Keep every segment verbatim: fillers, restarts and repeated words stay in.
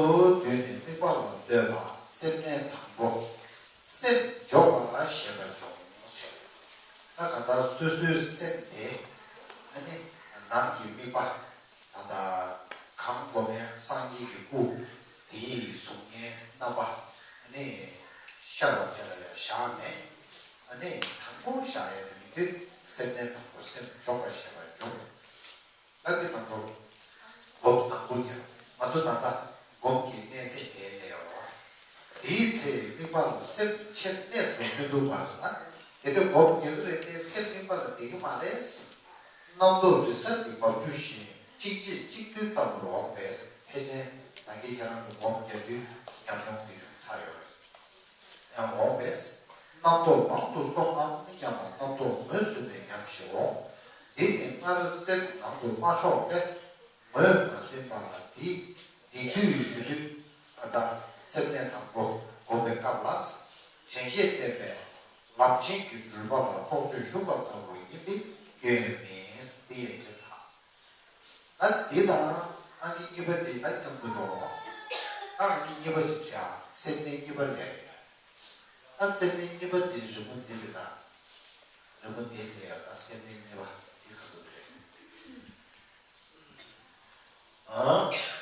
དུ་བསྡུས་ནས་དམིགས་པ་ལ་ལྟོས་པ་སེམས་གནས་དང་པོ། སེམས་འཇོག་པ་ཞེས་པ་འཇོག་ཞེས། ད་ག་ད་སོ་སོའི་སེམས་དེ་ཨ་ནི་ནང་གི་དམིགས་པ། ད་ལྟ་གང་སྒོམ་ཡང་སངས་རྒྱས་ཀྱི་སྐུ་དེའི་གཟུགས་བརྙན་རྣམ་པ་ནི་ཤར་བ་དེ་ལ་ཡང་བཞག་ནས། ཨ་ནི་དང་པོ་བཞག་ཡ་ཡིན་དུས་སེམས་གནས་དང་པོ་སེམས་འཇོག་པ་ཞེས་པ་འཇོག་ད་འདི་ང་ཚོ་སྒོམ་དང་པོ་ཉར་ང་ཚོ་ད་ལྟ་སྒོམ་གྱི་གནས་ཚད་དེ་ལས་རོ། དེའི་ཚེ་དམིགས་པ་ལ་སེམས་ཆེར་གནས་སུ་མི་འདུག་པར་ཟ། དེ་འདྲ་སྒོམ་རྒྱག་གི་རེད་དེ་སེམས་དམིགས་པ་ལ་བསྡད་ཀྱི་མ་རེད། རྣམ་རྟོག་རི་གཟར་གྱི་འབབ་ཆུ་བཞིན་གཅིག་རྗེས་གཅིག་མཐུན་ལྟ་བུར་འོངས་པས་ཕལ་ཆེར་ད་གིན་ཁྱེད་རང་ཚོ་སྒོམ་རྒྱག་དུས་ཉམས་མྱོང་འདི་བྱུང་ཚར་ཡོད་རེད། ཡང་འོངས་པས་རྣམ་རྟོག་མང་དུ་སོང་ངམ་སྙམ་པ་རྣམ་རྟོག་ངོས་བཟུང་ནས་ཉམས་ཞིབ་འོང་། འདི་ནི་སྔར་སེམས་ནང་དུ་མ་ཕྱོགས་པས་ངོས་མ་ཟིན་པ་ལ་འདི་འདི་དུས་ཟེར་དུས་ད་ལྟ་སེམས་གནས་དང་པོ་སྒོམ་པའི་སྐབས་ལ་དྲན་ཤེས་བསྟེན་པས་ལམ་ཆེན་གྱི་སྒྲུབ་པ་ལ་རྟོག་དཔྱོད་ཞུགས་པ་ལྟ་བུ་ཡིན་ཏེ་སྐྱོན་མེད་འདི་ཡན་ཆད་ཚང་། ད་འདི་དང་ཨང་ཀི་གཉིས་པ་འདི་ད་མཉམ་དུ་འགྲོ། ད་ཨང་ཀི་གཉིས་པ་ཅིག་བྱ། སེམས་གནས་གཉིས་པ་ལས། ད་སེམས་གནས་གཉིས་པ་འདི་རི་མོ་འདི་རེད་ད། རི་མོ་འདི་ལས་ད་སེམས་གནས་གཉིས་པ་འདི་ག་ཚོད་རེད། ཨ།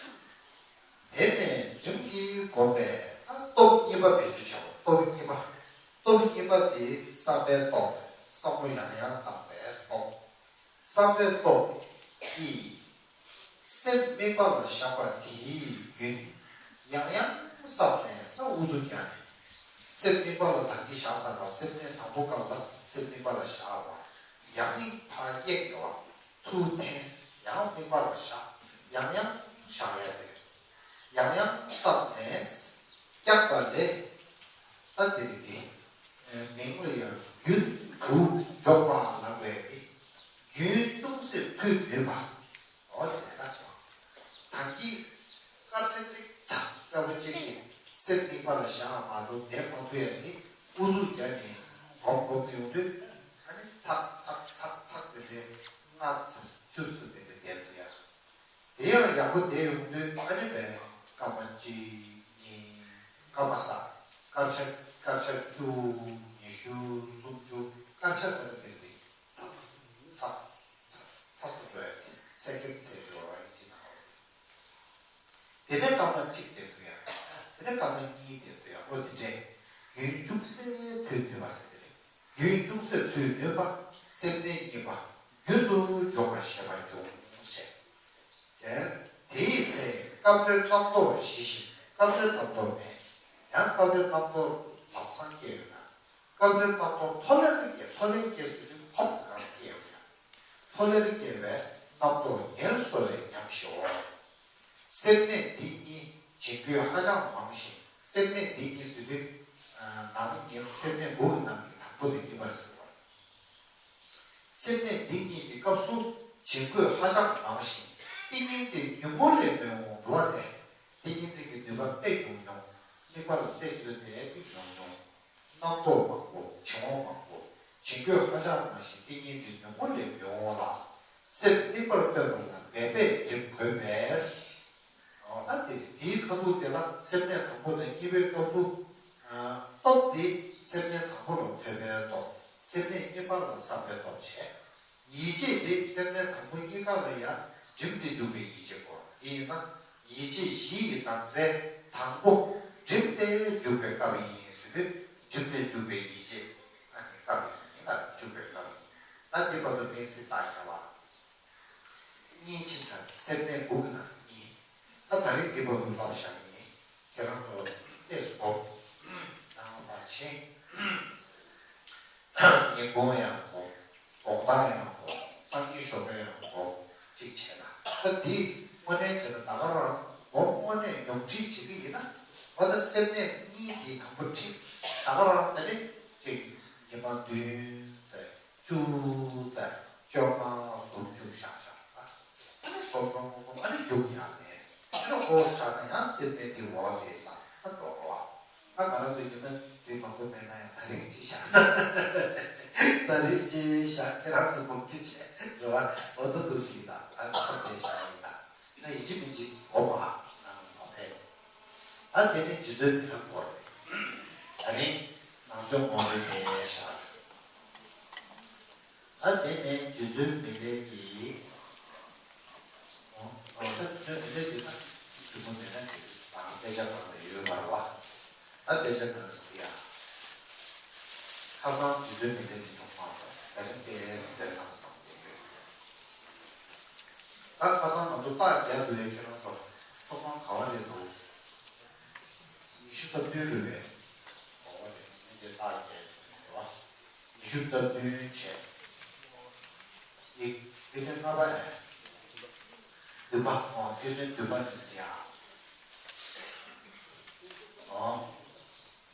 དེ་ནས་རིམ་གྱིས་བསྒོམས་པས་ད་སྟོབས་གཉིས་པ་བེད་སྤྱོད་བྱའོ། སྟོབས་གཉིས་པ། སྟོབས་གཉིས་པ་འདི་བསམ་པའི་སྟོབས། བསམ་བློ་ཡང་ཡང་བཏང་བའི་སྟོབས། བསམ་པའི་སྟོབས་ཀྱིས་སེམས་དམིགས་པ་ལ་བཞག་པ་དེའི་རྒྱུན་ཡང་ཡང་བསམ་ནས་ས་ཨུ་ཚུགས་ཀྱང་ནས་སེམས་དམིགས་པ་ལ་ད་གིན་བཞག་ཚར་བ་སེམས་གནས་དང་པོ་སྐབས་ལ་སེམས་དམིགས་པ་ལ་བཞག་པ་ཡང་ནི་ཕར་གཡེང་འགྲོ་བ་ཚུར་འཐེན་ཡང་དམིགས་པ་ལ་བཞག་ཡང་ཡང་བཞག་ཡ་དེ་ཡང་ཡང་བསམ་ནས་བསྐྱངས་པ་ལས། ད་དེ་རིགས་ཏེ། མིང་ལ་ཡང་རྒྱུན་དུ་འཇོག་པ་ལ་བས་ཏེ། རྒྱུན་ཅུང་ཟད་མཐུད་ནུས་པ། འོ་དེ་ལྟ་བུ། ད་གིན་སྐར་ཆ་གཅིག་ཚག་སྐར་མ་གཅིག་གིས་སེམས་གཉིས་པ་ལ་བཞག་མ་གཏོགས་བསྡད་མ་ཐུབ་ཡ་ནི་ཨུ་ཚུགས་བརྒྱབ་ནས་སྒོམ་སྒོམ་དུ་ཡོང་དུས་ཨ་ནི་ཚག་ཚག་ཚག་ཚག་དེ་འདྲའི་ལྔ་ཚར་བཅུ་ཚར་དེ་འདྲ་བསྡད་ཐུབ་ཡ། དེ་ཡང་ཡག་པོ་བསྡད་ཡོང་དུས་ཨ་ནི་བས་སྐར་མ་གཅིག་གཉིས་སྐར་མ་ས་སྐར་ཆ་སྐར་ཆ་བཅུ་ཉི་ཤུ་སུམ་ཅུ་སྐར་ཆ་ས་རེ་བསྡད་དེ་ཚག་ཚག་ཚག་ཚག་ཚག་འགྲོ་ཡ་དེ་སེ་ཀེན་ཌི་ཟེར་འགྲོ་བ་ཡིན་གཅིག་དང་། དེ་ནས་སྐར་མ་གཅིག་བསྡད་ཐུབ་ཡ། དེ་ནས་སྐར་མ་གཉིས་བསྡད་ཐུབ་ཡ་ཨོ་དེ་འདྲས་རྒྱུན་ཅུང་ཟད་མཐུད་ནུས་པ་ཟེར་དེ་རེད། རྒྱུན་ཅུང་ཟད་མཐུད་ནུས་པ་སེམས་གནས་གཉིས་པ་རྒྱུན་དུ་འཇོག་པ་ཞེས་པ་འབྱུང་ཞེས། དེ་དེའི་ཚེ་སྐབས་རེ་རྣམ་རྟོག་ཞི་ཞིང་སྐབས་རེ་རྣམ་རྟོག་མེད། ཡང་སྐབས་རེ་རྣམ་རྟོག་ལམ་སང་སྐྱེ་ཡོད་ན། སྐབས་རེ་རྣམ་རྟོག་ཐོ་ལེར་སྐྱེ་ཐོ་ལེར་སྐྱེ་ཟེར་དུས་ཧོབ་གང་སྐྱེ་ཡོད་ན། ཐོ་ལེར་སྐྱེ་བའི་རྣམ་རྟོག་ཉེར་བཟོ་བའི་ཉམས་ཤོག་སེམས་གནས་འདི་གཉིས་བྱིང་རྒོད་ཧ་ཅང་མང་ཞིང་སེམས་གནས་འདི་གཉིས་ཟེར་དུས། ནང་ཉིན་སེམས་གནས་དགུ་གི་ནང་གི་དང་པོ་དེ་གཉིས་པར་ཟེར་བ། སེམས་གནས་འདི་གཉིས་ཀྱི་སྐབས་སུ་བྱིང་རྒོད་ཧ་ཅང་མང་ཞིང་ཏིང་ངེ་འཛིན་ཉུང་ངུ་ལས་མི་འོང་འདུ་བ་སྟེ། ཏིང་ངེ་འཛིན་གྱི་ནུས་པ་དཔེ་ཉུང་ཉུང་། དམིགས་པ་ལ་རྩེ་གཅིག་ཏུ་བསྡད་རྒྱུ་ཉུང་ཉུང་། རྣམ་རྟོག་མང་པོ་བྱིང་བ་མང་པོ་བྱིང་རྒོད་ཧ་ཅང་མང་ཞིང་ཏིང་ངེ་འཛིན་ཉུང་ངུ་ལས་མི་འོང་ལ། སེམས་དམིགས་པར་སྟོན་པ་ལ་འབད་པས་འགྲིམ་དགོས་པས། ད་དེ་དེའི་ཁ་ཐུག་དེ་ལ་སེམས་གནས་དང་པོ་དང་གཉིས་པའི་སྐབས་སུ། སྟོབས་དེ་སེམས་གནས་དང་པོ་ལ་ཐོས་པའི་སྟོབས། སེམས་གནས་གཉིས་པ་ལ་བསམ་པའི་སྟོབས་བྱས། ཡིད་ཆེས་དེ་སེམས་གནས་དང་པོ་གཉིས་ཀ་ལ་ཡང་འགྲིམ་སྟེ་འཇུག་པའི་ཡིད་ཆེས་དགོས། དེ་ཡིན་ན་ཡིད་ཆེས་བཞི་ཡི་ནང་ཚན་དང་པོ་འགྲིམ་སྟེ་འཇུག་པའི་སྐབས་ཡིན་ཟེར་དུས་འགྲིམ་སྟེ་འཇུག་པའི་ཡིད་ཆེས་ཨ་ནི་སྐབས་ཡིན་ལ་འཇུག་པའི་སྐབས་ཡིན། ད་དེ་བར་དུ་མིང་སྲིད་བཏགས་ཡ་བ། གཉིས་ཕྱིན་ཚར་སེམས་གནས་དགུ་གི་ནང་གཉིས། ད་ད་རེས་འདི་བར་དུ་བསླབ་བཞག་ཡིན། ཁྱེད་རང་ཚོ་ལྟས་སུ་སྒོམ། ནང་ལ་ཕྱིན། ཉིན་གུང་ཡང་སྒོམ། དགོང་དག་ཡང་སྒོམ། སང་ཉིན་ཞོགས་ཀས་ཡང་སྒོམ། གཅིག་བྱས་ན། ད་འདི་དངོས་གནས་བྱས་ན་ད་ག་རང་སྒོམ་དངོས་གནས་ཉུང་འཕྲི་བྱེད་ཀྱི་ཡིན་ན། འོ་ད་སེམས་གནས་གཉིས་འདི་དང་པོ་ཁྲིད། ད་ག་རང་ད་ནི་གཅིག་ཉི་མ་བདུན་ཙམ། བཅུ་ཙམ། བཅོ་ལྔ་སྒོམ་བཅུག་བཞག་བཞག་ཨ་ནི་སྒོམ་སྒོམ་སྒོམ་ཨ་ནི་རྒྱུག་ཡག་ནས་ཨ་ནི་ཨོ་བཞག་ན་ཡང་སེམས་གནས་འདི་འོག་དེ་ལ་ཨ་འགྲོ་བ། ཨ་ང་རང་ཚོ་ཉི་མ་དེ་མང་པོ་མེད་ན་ཡང་ད་རིང་ཅིག་བཞག་ན། ད་རིང་ཅིག་བཞག་ཁྱེད་རང་ཚོ་སྒོམ་རྒྱུ་བྱས་འགྲོ་བ་འོ་ད་འདུག་སྲིད་ད་ཨ་ད་ཁོ་དེ་བཞག་ཡིན་ད། ཨ་ཡིན་གཅིག་མིན་གཅིག་སྒོམ་ཨ་ནང་ལ་ཕེབས། ད་དེ་ནི་རྗེ་བཙུན་མི་ལ་སྐོར་རེད། ད་རིང་ནང་ཆོས་ངོ་སྤྲོད་དེ་བཞག་ཞུ། ད་དེ་ནི་རྗེ་བཙུན་མི་ལའི་གི། ཨོ། ད་རྗེ་བཙུན་མི་ལའི་གི་ད་རྒྱུད་པ་མི་ལ་གི་དང་དཔེ་ཆ་ནང་ལ་ཡོད་པ་རེད་བ། ད་དཔེ་ཆ་ནང་ལ་གཟིགས་ཡ། ཁ་སང་རྗེ་བཙུན་མི་ལའི་གི་མཆོག་དམར་དང་ད་རིང་དེ་འདོན་ནང་བསམ་བྱས་ཡོད། ད་ཁ་སང་ང་ཚོ་རྟགས་བརྒྱབ་འདུག་ཡ། ཁྱེད་རང་ཚོ་མཆོག་དམར་ག་བ་རེད་འདུག་ཉི་ཤུ་རྩ་བདུན་རེད་པས། འོ་རེད། ངས་དེ་རྟགས་བརྒྱབ་ཡོད་རེད་བ། ཉི་ཤུ་རྩ་བདུན་བྱས། ཡིག་དེ་ལྟར་ལྔ་པ་ཨེ། བདུན་པ། འོ་ཐོས་བསམ་བདུན་པ་ནི་ཟེར་ཡ། འོ།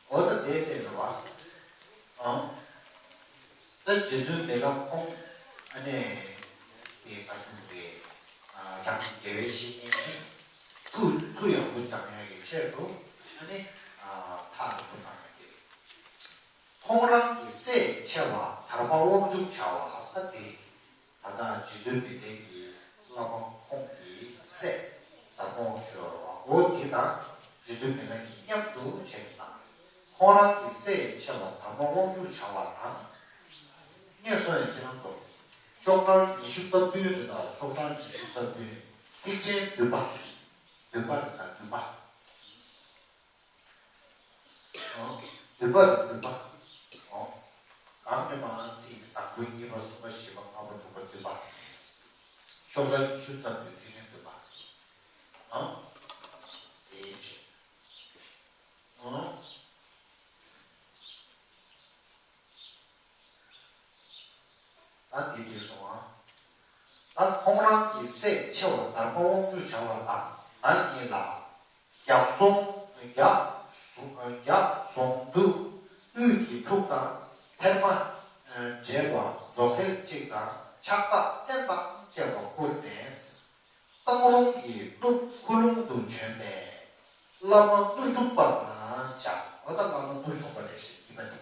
འོ་ད་དེ་དེ་རེད་བ། ཨང་། ད་རྗེ་བཙུན་མི་ལ་ཁོང་ཨ་ནི་དེ་ག་ཚོད་རེད། ཨ། རང་གི་དགེ་བའི་བཤེས་གཉེན་གྱིས་མཐུ་མཐུ་ཡག་པོ་སྦྱང་ཡག་གི་ཆེད་དུ་ཨ་ནི། ཨ། ཐག་རིང་པོ་བཏང་ཡག་དེ་རེད། ཁོང་རང་གི་སྲས་ཆེ་བ་དར་མ་དབང་ཕྱུག་བྱ་བ་ལ་ས་དེ། ད་ལྟ་རྗེ་བཙུན་མི་ལའི་གི་བླ་མ་ཁོང་གི་སྲས་དར་མ་དབང་ཕྱུག་ཡོད་རེད་བ། འོ་དེ་དང་རྗེ་བཙུན་མི་ལ་གཉིས་མཉམ་དུ་བྱས་ནས་བཏང་། ཁོང་རང་གི་སྲས་ཆེ་བ་དར་མ་དབང་ཕྱུག་བྱ་བ་དང་། ངས་སོ་ཡང་ཁྱེད་རང་ཚོ་ཤོག་གྲངས་ཉི་ཤུ་རྩ་བདུན་རེད། ད་ཤོག་གྲངས་ཉི་ཤུ་རྩ་བདུན། ཐེག་ཆེན་བདུན་པ། བདུན་པ་རེད། ད་བདུན་པ། ཨོ། བདུན་པ་རེད། བདུན་པ། ཨོ། གང་ནས་མ་ཚིག་དང་པོ་གཉིས་པ་གསུམ་པ་བཞི་པ་ལྔ་པ་དྲུག་པ་བདུན་པ། ཤོག་གྲངས་ཉི་ཤུ་རྩ་བདུན། དེ་ནས་བདུན་པ། ཨོ། དེའི་ཕྱིར། ཨོ། ད་འདི་འདི་སོང་ཨ། ད་ཁོང་རང་གི་སྲས་ཆེ་བ་དར་མ་དབང་ཕྱུག་བྱ་བ་དང་ང་གཉིས་ལ། རྒྱ་ཟོང་། རྒྱ་ཟོང་། རྒྱ་ཟོང་དུ་དབུས་ཀྱི་ཕྲུག་དང་ཐེར་མ་འདྲེས་པ་མཛོ་ཁལ་གཅིག་དང་ཕྱག་རྟགས་རྟེན་དང་བཅས་པ་བསྐུར་ནས། གཙང་རོང་གི་ནུབ་ཁུ་ལུང་དུ་བྱོན་པས། བླ་མ་སྣུབས་ཆུང་པ་དང་མཇལ། འོ་ད་བླ་མ་སྣུབས་ཆུང་པ་རེད་ཤག་གཉིས་པ་དེ།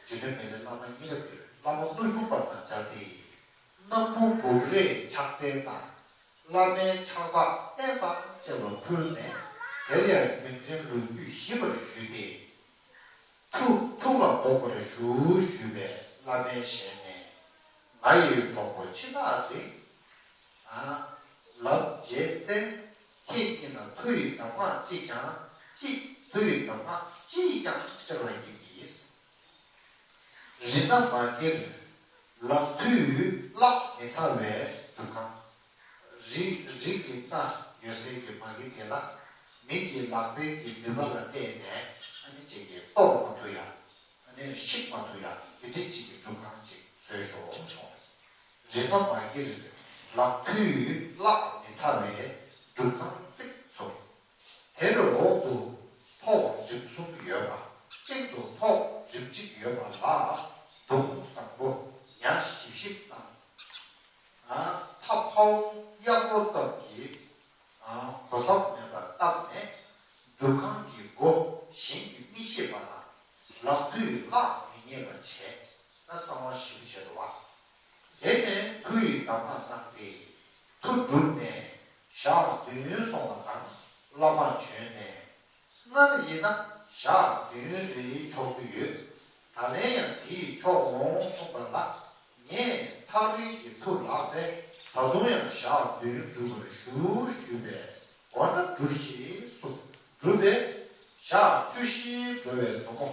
རྗེ་བཙུན་མི་ལའི་བླ་མ་གཉིས་པ་དེ་བླ་མ་སྣུབས་ཆུང་པ་དང་མཇལ་ཏེ། སྣམ་བུ་འབུབ་རས་ཕྱག་རྟེན་དང་། བླ་མའི་ཕྱག་རྟགས་རྟེན་དང་བཅས་པ་ཕུལ་ནས། དེར་ཡང་རྒྱུ་མཚན་ལོ་རྒྱུས་ཞིབ་པར་ཞུས་ཏེ། ཐུགས་ཐུགས་ལ་འདོགས་པར་ཞུ་ཞུས་པས། བླ་མའི་ཞལ་ནས། ང་ཡི་གྲོགས་པོ་འཆི་བདག་འདི། ཨ། ལབ་བྱས་ཚེ། ཁྱེད་ཀྱིས་ན་མཐུ་ཡི་གདམས་ངག་ཅིས་ཀྱང་། ཅིས། མཐུ་ཡི་གདམས་ངག་ཅིས་ཀྱང་སྟེར་བ་ཡིན་གྱི། རི་སྣ་མ་གིར་ལག་མཐུའི་གླགས་མི་ཚ་བའི་སྒྲུབ་ཁང་། རི་རི་གི་སྣ་ཡོད་སའི་གི་མ་གི་དེ་ལ་མི་གི་ལག་པའི་གི་ནུས་པ་ལ་བརྟེན་ནས་ཨ་ནི་ཅིག་གི་གཏོར་མ་ཐུབ་ཡ། ཨ་ནི་བཤིག་མ་ཐུབ་ཡ་དེ་འདྲ་ཅིག་གི་སྒྲུབ་ཁང་ཅིག་བཟོས་ཤོག་གསུངས། རི་སྣ་མ་གིར་ལག་མཐུའི་གླགས་མི་ཚ་བའི་སྒྲུབ་ཁང་བརྩིགས་སོ། དེར་འོག་ཏུ་ཐོག་རིམ་གསུམ་ཡོད་པ། སྟེང་དུ་ཐོག་རིམ་གཅིག་ཡོད་པ་ལ་གདུང་བཟང་པོ་ཉ་བཞི་བཞི་དང་། ཐབ་ཕ་བོང་གཡག་རོ་ཙམ་གྱིས་གོ་མཚམས་མེད་པར་བཏབ་ནས་སྒྲུབ་ཁང་གི་སྒོ་གཞན་གྱིས་མི་ཤེས་པ་དང་ལག་མཐུའི་གླགས་མི་རྙེད་པ་བྱས་ན་གསང་བ་ཞིབ་བྱེད་དོ། དེ་ནས་མཐུ་ཡི་གདམས་ངག་གནང་སྟེ། མཐུ་བསྒྲུབས་ནས་ཞག་བདུན་སོང་བ་དང་བླ་མ་བྱོན་ནས། སྔར་ཡིན་ན་ཞག་བདུན་རེའི་ཆོག་གི་ཡོད། ད་ལན་ཡང་དེ་ཡི་ཆོག་འོང་གསུངས་པ་ལ། ངས་ཐག་རིང་གི་མཐུ་ལགས་པས་ད་དུང་ཡང་ཞག་བདུན་བསྒྲུབ་པར་ཞུ་ཞུས་པས། འོ་ན་བསྒྲུབས་ཤིག་གསུངས། བསྒྲུབས་པས། ཞག་བཅུ་བཞི་འགྲོ་བའི་ནུབ་མོ།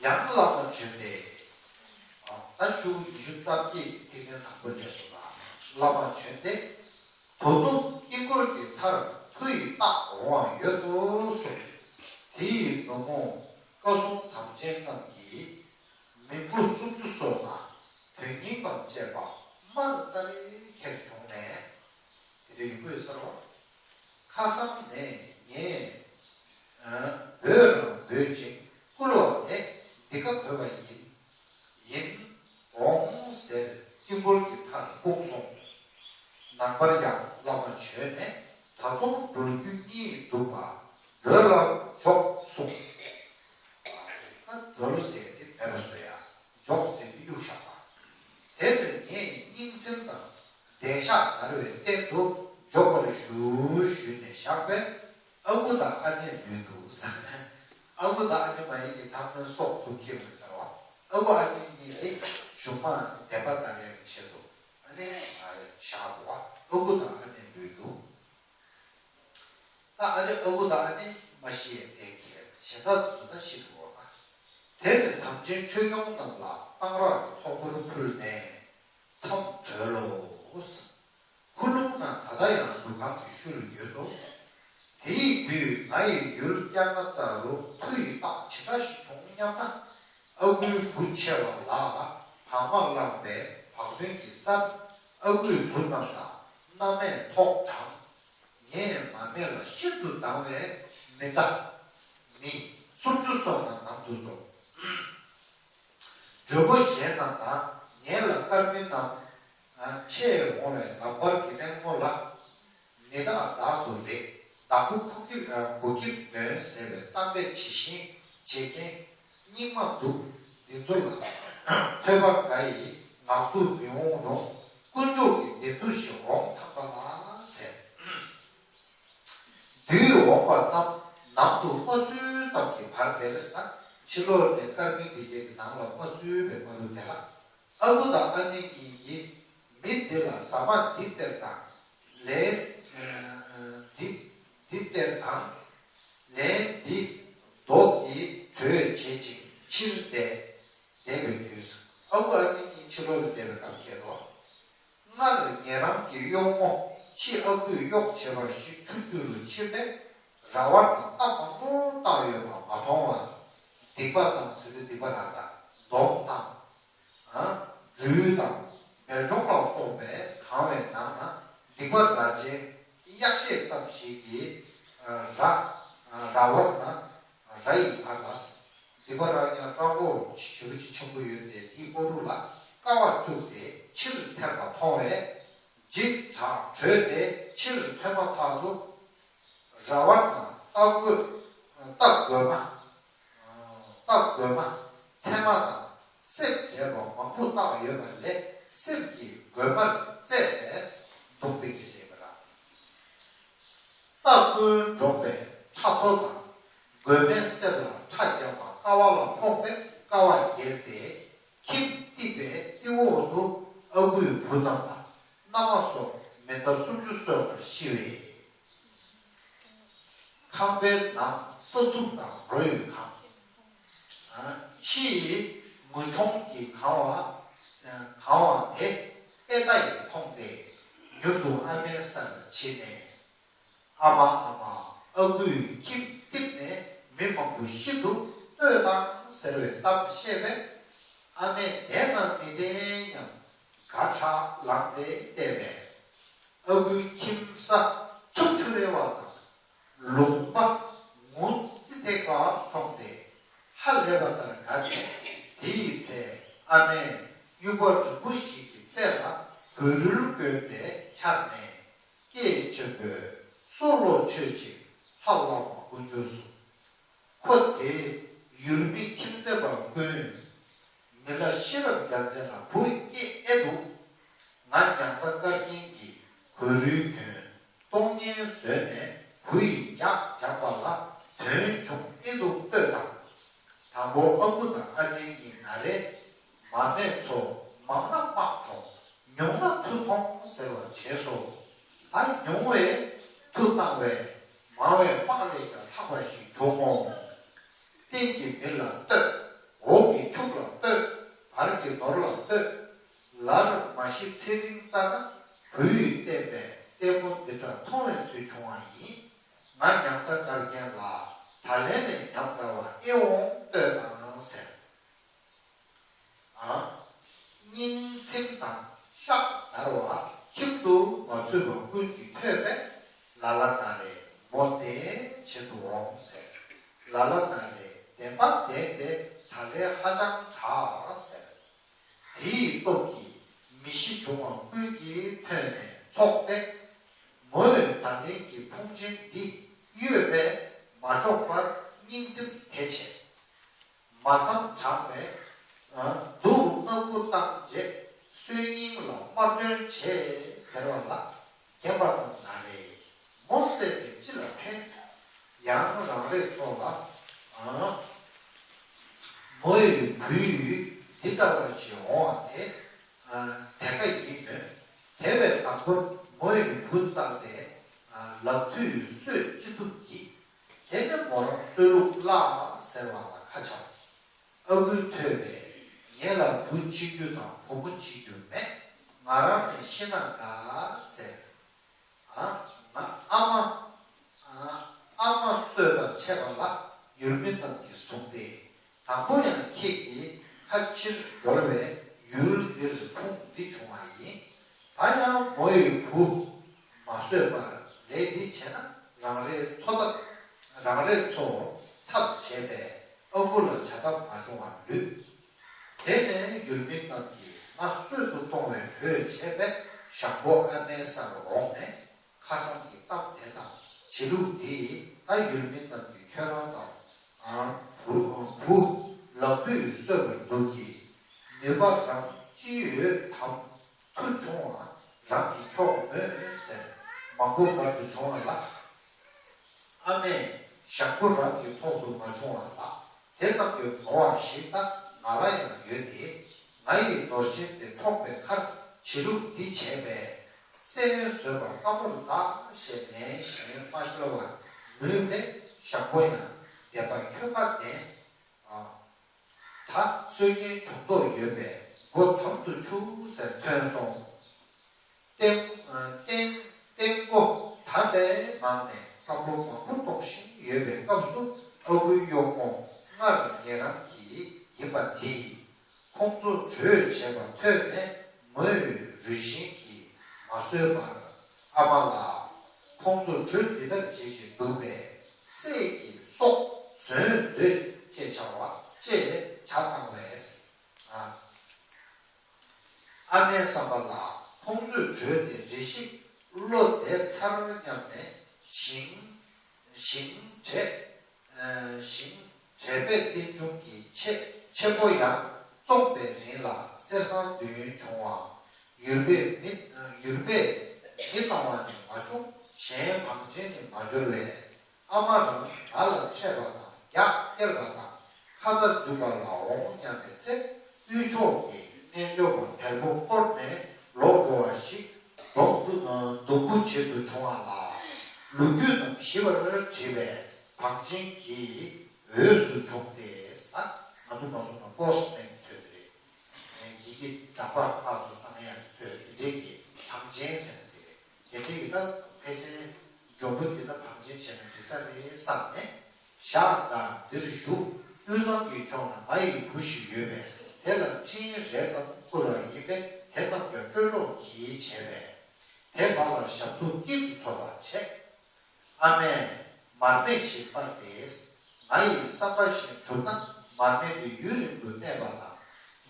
ཡང་བླ་མ་བྱོན་ཏེ། ད་ཤོག་གྲངས་ཉི་ཤུ་རྩ་བརྒྱད་ཐིག་ཕྲེང་དང་པོ་ནས་སོ་ལ་བླ་མ་བྱོན་ཏེ། ད་དུང་དཀྱིལ་འཁོར་གྱི་མཐར་མཐུ་ཡི་རྟགས་འོང་བ་ཡོད་དོ་གསུངས། དེ་ཡི་ནུབ་མོ་བཀའ་སྲུང་དམ་ཅན་རྣམས་ཀྱིས་མི་མགོ་སུམ་ཅུ་སོ་ལྔ་དོན་སྙིང་དང་བཅས་པ་དམར་ཙ་རེ་ཁྱེར་བྱུང་ནས། དེ་འདྲ་ཡིན་དགོས་ཟེར་བ། ཁ་སང་ནས་ངས་འབོད་རང་འབོད་ཅིང་བསྐུལ་བ་ལས་འདི་ཀ་འབོད་པ་ཡིན། ཡིན་འོང་ཟེར་དཀྱིལ་འཁོར་གྱི་མཐར་སྤུངས་སོང་། ནངས་པར་ཡང་བླ་མ་བྱོན་ནས་ད་དུང་སྒྲོལ་རྒྱུ་གཉིས་འདུག་པ་སྒྲོལ་ལ་འཇོག་གསུངས། ད་སྒྲོལ་ཟེར་དེ་མེད་པ་བཟོ་ཡ། འཇོག་ཟེར་དེ་གཡུག་བཞག་པ། དེ་ལྟར་ངས་སྙིང་སེམས་དང་བདེ་གཤེགས་བརྡར་བའི་རྟེན་དུ་འཇོག་པར་ཞུ་ཞུས་ནས་བཞག་པས། ཨ་ཁུ་དང་ཨ་ནེ་ལུས་འདུག་ཟེར། ཨ་ཁུ་དང་ཨ་ནེ་མ་ཡིན་གྱི་ཚང་མའི་སྲོག་ཚུར་འཁྱེར་དགོས་ཟེར་བ། ཨ་ཁུ་ཨ་ནེ་གཉིས་ནི་གཞུང་མང་བདེན་པ་ལྟར་ཡག་གི་ཆེད་དུ་ཨ་ནེ་བཞག་འདུག་བ། ཨ་ཁུ་དང་ཨ་ནེ་ལུས་འདུག་ད་ཨ་ནེ་ཨ་ཁུ་དང་ཨ་ནེ་མ་ཤི་ཡས་གཏན་འཁེལ་གཞན་དག་ཚོ་ད་ཤི་འགྲོ་བ། དེར་དམ་ཅན་ཆོས་སྐྱོང་རྣམས་ལ་གཏང་རག་གི་ཚོགས་འཁོར་ཕུལ་ནས་མཚམས་གྲོལ་ལོ། ཁུ་ལུང་ན་ད་ལྟ་ཡང་འདུ་ཁང་གི་ཤུལ་ཡོད་དོ། དེ་ཡི་དུས་ང་ཡི་ཡུལ་སྐྱ་ང་ཙ་རུ་མཐུ་ཡི་རྟགས་ཇི་འདྲ་ཞིག་བྱུང་སྙམ་ན། ཨ་ཁུའི་བུ་ཆེ་བ་ལ་བག་མ་བླངས་པས་བག་སྟོན་གྱི་སར་ཨ་ཁུའི་བུ་རྣམས་དང་མནའ་མས་ཐོག་དྲངས། ངས་མ་སྨད་ལ་ཤིན་ཏུ་སྡང་བའི་མི་ཟླ་མི་སུམ་ཅུ་སོང་ན་ནང་དུ་སོང་། མགྲོན་པོ་གཞན་རྣམས་དང་ངེད་ལ་དཀར་མིན་རྣམས་ཆེས་འོང་བའི་ལམ་བར་གྱི་གླེང་མོ་ལ། མི་བདག་བདག་ཏུ་རེད། བདག་པོ་ཁུ་ཁྱིར་གོ་ཁྱིར་འདོན་ཟེར་བའི་གཏམ་དཔེ་ཇི་བཞིན་བྱེད་མཁན་རྙིང་མ་འདུག་འདི་ཚོ་ལ་ཐོས་པ་འགའ་ཡིས་ངག་ཏུ་མི་འོང་རུང་དཀོན་མཆོག་གི་བདེན་མཐུ་ཞིག་འོང་ཐང་པ་ལ་ཟེར། དུས་འོངས་པ་རྣམས་ནང་དུ་མ་ཚུད་ཙམ་གྱི་བར་དེར་ན་ཕྱི་ལོགས་ནས་དཀར་མིན་འདི་གའི་ནང་ལ་མ་ཚུད་པའི་མ་རུ་དེ་ལ། ཨ་ཁུ་དང་ཨ་ནེ་གཉིས་ཀྱིས་མི་འདི་ལ་ཟ་མ་འདི་སྟེར་དང་། ལན་འདི་འདི་སྟེར་དང་། ལན་འདི་རྡོག་གིས་གྲོས་བྱེད་ཅིང་ཕྱིར་བསྡད་བསྡད་པའི་དུས་སུ་ཨ་ཁུ་ཨ་ནེ་གཉིས་ཕྱི་ལོགས་ལ་བསྡད་པའི་སྐབས་ཁེལ་ལོ། སྔར་ཉེ་རང་གི་གཡོག་མོ་ཕྱི་ཨ་ཁུས་གཡོག་བྱས་པ་ཞིག་ཆུ་རྒྱུ་རུ་ཕྱིན་པས་ར་བ་དང་རྟ་མང་པོ་བཏགས་ཡོད་པ་མ་མཐོང་བར། སྡིག་པ་དང་ཟེར་དུས་སྡིག་པ་ར་ཟ་སྡོམ་དང་། སྦྲུལ་དང་སྦལ་གྲོགས་ལ་སོགས་པས་གང་བའི་ནང་ན་སྡིག་པ་ར་ཅན་གཡག་ཤད་ཙམ་ཞིག་གིས་ར་ར་བར་ན་ར་ཡི་བར་ལ། སྡིག་པ་ར་ཉག་སྤྲང་པོ་ཞེ་པོ་ཅིག་ཆེན་པོ་ཡོད་དེ་དེའི་སྤོ་རུ་ལ་ཀ་བ་བཅུག་སྟེ་ཕྱིར་འཐེན་པ་མཐོང་བས་འཇིགས་དྲག་བྲོས་ཏེ་ཕྱིར་ཐོན་པ་ཐག་ཏུ་ར་བར་ན་རྟ་རྒོད་རྟ་རྒོད་མ། རྟ་རྒོད་མ་ཚེར་མ་དང་སེབ་བྱས་པ་མང་པོ་བཏགས་ཡོད་པ་ལས་སེབ་ཀྱིས་རྒོད་མར་རྩེས་པས་འདུག་པའི་གེགས་བྱས་པ་ར། རྟ་རྒོད་འདྲོགས་པའི་ཁྲ་ཐོ་དང་། རྒོད་མའི་སེབ་ལ་ཁྲ་བརྒྱབ་པ་ཀ་བ་ལ་ཕོག་པས་ཀ་བ་འགྱེལ་ཏེ། ཁྱིམ་གཏིབས་པའི་ཏི་འོག་ཏུ་ཨ་ཁུའི་བུ་རྣམས་དང་མནའ་མ་སོགས་མི་ཟླ་སུམ་ཅུ་སོན་པ་ཤི་བས། ཁང་པའི་ནང་ས་ཚུགས་དང་རོ་ཡི་ཁང་། ཕྱི་ཡི་ངུ་ཆུང་གིས་གང་བ་གང་བ་དེ་པེ་ཏ་ཡིས་མཐོང་སྟེ་མྱུར་དུ་ཨ་མའི་སར་ཕྱིན་ནས། ཨ་མ་ཨ་མ། ཨ་ཁུས་ཁྱིམ་གཏིབས་ནས་མི་མང་པོ་ཤི་འདུག་ལྟོས་དང་ཟེར་བའི་གཏམ་བཤད་པས། ཨ་མས་བདེན་ནམ་མི་བདེན་སྙམ་དགའ་ཁྲག་ལངས་ཏེ་བལྟས་པས། ཨ་ཁུའི་ཁྱིམ་ས་ཚུབ་ཆུ་རལ་བ་དང་ལུང་པ་ངུ་རྩི་ཐེག་པ་མཐོང་སྟེ་ཧ་ལས་པ་ལྟར་དགའ་ནས། དེ་ཡི་ཚེ་ཨ་མས་དབྱུག་པ་རིང་པོ་ཞིག་གི་རྩེ་ལ་གོས་རུལ་བསྐོན་ཏེ་འཕྱར་ནས། སྐད་ཆེན་པོས་སྲོག་ལོ་མཆོད་ཅིག་ལྷ་བླ་མ་དཀོན་མཆོག་གསུམ། ཁོ་དེ་ཡུལ་མི་ཁྱིམ་མཚེས་པ་ཀུན། མི་ལ་ཤེས་རབ་རྒྱལ་མཚན་ལ་བུ་སྐྱེས་ཨེ་འདུག་ང་མྱང་ཚ་དཀར་རྒྱན་གྱིས་གོས་རུལ་གྱོན། གཏོང་བརྙན་བཟོས་ནས་བུ་ཡི་རྒྱགས་རྒྱག་པ་ལ་དོན་བྱུང་ཨེ་འདུག་ལྟོས་དང་། དང་པོ་ཨ་ཁུ་དང་ཨ་ནེ་གཉིས་ན་རེ། མ་སྨད་ཚོ་མང་ན་དམག་གྲོགས། ཉུང་ན་མཐུ་གཏོང་ཟེར་བ་བྱས་སོ། ད་ཉུང་བས་མཐུ་བཏང་བས་མང་བས་དམག་ལས་ཀྱང་ལྷག་པ་ཞིག་བྱུང་ངོ་། སྟེང་གི་མི་ལ་བསྟོད། འོག་གི་ཕྱུགས་ལ་བསྟོད། བར་གྱི་ནོར་ལ་བསྟོད། ལར་མ་ཤི་ཚེ་རིང་རྩ་ན་བུ་ཡིས་བསྟན་པའི་ལྟད་མོ་འདི་འདྲ་མཐོང་བའི་དུས་བྱུང་བ་ཡིན། ང་མྱང་ཚ་དཀར་རྒྱན་ལ་ད་ལན་ནས་ཉམས་དགའ་བ་ཨེ་འོང་ལྟོས་དང་ཟེར། ཨ། སྙིང་ཚིམ་དང་ཤག་འདར་བ་ཁྱིམ་དུ་མ་ཚུད་པ་ཀུན་གྱིས་ཐོས་པས། ལ་ལ་ན་རེ་མོ་བདེན་བྱེད་དུ་འོང་ཟེར། ལ་ལ་ན་རེ་བདེན་པ་བདེན་ཏེ་ད་ལན་ཧ་ཅང་དྲག་ཟེར། དེ་ཡི་སྟོབས་ཀྱིས་མི་ཤི་བྱུང་བ་ཀུན་གྱིས་ཐོས་ནས་ཚོགས་ཏེ། མོས་ད་ལན་གྱི་ཕུང་ཆེན་འདི་གཡོས་པས་མ་ཆོག་པར་སྙིང་ཚིམ་དེ་བྱས། མ་བསམ་དྲགས་པས། སྡུག་སྣ་དགུ་བཏང་རྗེས་སྲོལ་རྙིང་ལ་དམར་འདོན་བྱེད་ཟེར་བ་ལ་རྒན་པ་རྣམས་ན་རེ། མོ་བསད་པས་ཅི་ལ་ཕན། ཡང་རང་རེ་ཚོ་ལ། ཨ། མོ་ཡི་བུ་ཡིས་འདི་འདྲ་བ་ཞིག་འོང་བ་དེ། ཨ། དེ་ཀ་ཡིན་མོད། དེ་བས་དང་པོར་མོ་ཡི་བུ་བཙལ་ཏེ། ཨ། ལག་མཐུད་གསོད་ཅི་ཐུབ་གྱིས། དེ་ནས་མོ་རང་གསོད་ལུགས་བརླག་ཟེར་བ་ལ་ཁ་ཆག་ཨ་ཁུས་ཐོས་པས། ངེད་ལ་བུ་འཆི་རྒྱུ་དང་བུ་མོ་འཆི་རྒྱུ་མེད། ང་རང་ནས་ཤི་ན་དགའ་ཟེར། ཨ། ང་ཨ་མ། ཨ། ཨ་མ་གསོད་པར་ཆས་པ་ལ་ཡུལ་མི་རྣམས་ཀྱིས་བཟུང་སྟེ། དང་པོ་ཡང་ཁྱེད་ཀྱིས་ཁ་ཕྱིར་འབྱོར་བས་ཡུལ་འདིར་ཕུང་འདི་བྱུང་བ་ཡིན། ད་ཡང་མོ་ཡི་བུ་མ་གསོད་པར་ལས་འདི་བྱས་ན་རང་རེའི་འཚོ་ཐབས། རང་རེའི་འཚོ་ཐབས་བྱས་པས་ཨ་ཁུ་ལ་བྱ་ཐབས་མ་བྱུང་བར་ལུས། དེ་ནས་ཡུལ་མི་རྣམས་ཀྱིས་ང་གསོད་དུ་གཏོང་བའི་གྲོས་བྱས་པས་ཞང་པོ་ཨ་མའི་སར་འོངས་ནས། ཁ་སང་གི་གཏམ་དེ་དང་བྱེད་ལུགས་དེས་ད་ཡུལ་མི་རྣམས་ཀྱིས་ཁྱོད་རང་དང་། ཨ། བུ། བུ་ལག་མཐུད་གསོད་པར་འདུག་གི། ནུས་པ་རང་ཅི་ཡོད་དམ། མཐུ་བྱུང་བ་རང་གིས་ཆོག་མོད་ཟེར། མང་པོ་བར་དུ་བྱུང་བ་ལ། ཨ་མས་ཞང་པོ་རང་གི་ཐོག་ཏུ་མ་བྱུང་བ་ལ། དེ་ཙམ་གྱི་གོ་བ་ཞིག་ད་ང་ལ་ཡང་ཡོད་དེ། ང་ཡི་རྡོར་ཆེན་དེ་འཕྲོག་པའི་ཁར་བྱེད་ལུགས་འདི་བྱས་པས། བསད་ཡོན་བཟོད་པ་དཀའ་མོར་གདའ་ཞེས་ལན་གཞན་མ་བྱ་བར་མོས་པས། ཞང་པོ་ཡང་བདེན་པ་ཁྱོད་ཀ་བདེན། ཨ། ད་གསོད་མཁན་བྱུང་དོགས་ཡོད་པས་མགོ་དམ་དུ་ཆུག་ཟེར་ཐོན་སོང་། སྟེང་། སྟེང་། སྟེང་སྒོ་དམ་པའི་ངང་ནས་བསམ་བློ་མང་པོ་གཏོང་བཞིན་ཡོད་པའི་སྐབས་སུ་ཨ་ཁུའི་གཡོག་མོ་སྔར་ཉེ་རང་གི་ཡིན་པ་དེས་ཁོང་ཚོ་གྲོས་བྱས་པ་ཐོས་ནས་མོས་རུས་ཆེན་གྱིས་མ་བཟོད་པར། ཨ་མ་ལགས། ཁོང་ཚོ་གྲོས་འདི་ལྟར་བྱེད་བཞིན་འདུག་པས་སྲས་ཀྱི་སྲོག་ཟོན་འདོད་ཅེས་བྱ་བ་ཅེས་ཇ་བཏང་བས། ཨ། ཨ་མའི་བསམ་པ་ལ་ཁོང་ཚོས་གྲོས་དེ་རེ་ཞིག་བློ་བདེ་ཚར་སྙམ་ནས་ཞིང་། ཞིང་བྲེགས། ཞིང་བྲེགས་པའི་རྟེན་འབྱུང་གི་ཆེ་ཆེན་པོ་ཡང་བཙོངས་པའི་རིང་ལ་གསེར་སྲང་བདུན་བྱུང་བ། ཡུར་བས་མི། ཡུར་བས་མི་གཏོང་བ་ནི་མ་བྱུང་གཞན་བང་ཆེན་ནི་མ་འབྱོར་བས། ཨ་མ་རང་ད་ལ་འཕྲད་པ་དང་རྒྱགས་སྐྱེལ་བ་དང་ཁ་ཏ་འཇུག་པ་ལ་འོང་སྙམ་པའི་ཚེ་དབུས་ཕྱོགས་ཀྱི་རྣལ་འབྱོར་པ་བལ་པོ་བསྐོར་ནས་ལོག་འགྲོ་བ་ཞིག་སྡོང་དུ་སྡོང་བུ་བྱེད་དུ་བྱུང་བ་ལ། ལོ་རྒྱུས་རྣམས་ཞིབ་པར་བྲིས་པའི་བང་ཆེན་གྱི་འོས་སུ་བྱུང་སྟེ། ད་ང་ཚོ་མ་སོང་ན་པོ་སི་མེན་ཚོས་རེད། ཡི་གེ་འདྲ་པར་ཕར་ཚུར་བཏང་ཡག་ཚོས་དེ་འདྲས་ཀྱི་བང་ཆེན་ཟེར་ནས་དེ་རེད། དེ་འདྲས་ཀྱི་ད་ཕལ་ཆེར་འབྱུང་པོ་འདི་ད་བང་ཆེན་བྱས་ན་འགྲིག་ས་རེད་བསམ་ནས་བཞག་ག་འདིར་བཞུགས། དབུས་གཙང་གི་ཕྱོགས་ན་ང་ཡི་བུ་ཞིག་ཡོད་པས་དེ་ལ་འཕྲིན་རེ་ཙམ་བསྐུར་བ་ཡིན་པས་དེ་རྣམས་ཀྱང་སྤྲོད་རོགས་གྱིས་བྱས་པས། དེ་བར་ལ་ཞབས་ཏོག་སྐྱིད་དུ་འཚོ་བར་བྱེད། ཨ་མས་མར་མེ་ཞིག་སྤར་ཏེ། ང་ཡི་བསམ་པ་བཞིན་གྲུབ་ན་མར་མེ་དེ་ཡུན་རིང་དུ་གནས་པ་དང་།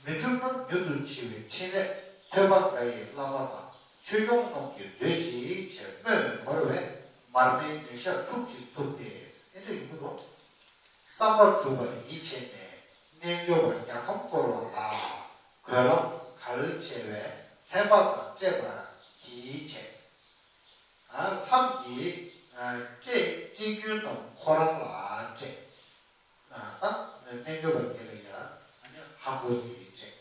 མི་འགྲུབ་ན་མྱུར་དུ་འཆི་བའི་ཕྲིན་ལས་ཐོས་པ་དགའ་ཡི་བླ་མ་དང་ཆོས་སྐྱོང་རྣམས་ཀྱིས་མཛོད་ཅིག་ཅེས་སྨོན་གོ་བས་མར་མེ་མེ་ཞགས་དྲུག་ཅིག་ཐུབ་སྟེ། ཨེ་འདྲ་ཡོང་གི་འདུག་བསམ་པ་འགྲུབ་པར་ཡིད་ཆེས་ནས་རྣལ་འབྱོར་པ་རྒྱལ་ཁམས་བསྐོར་བ་ལ་གོས་ལམ་གལ་ཆེ་བས་ལྷན་པ་དང་བཅས་པ་གྱིས་བྱས། ལྷམ་གྱིས་སྤྲས་སྤྲས་རྒྱུན་རྣམས་ཁོ་རང་ལ་སྤྲས། ད་རྣལ་འབྱོར་པ་དེ་ལ་ཡང་ལྷམ་གོ་དེ་སྤྲས།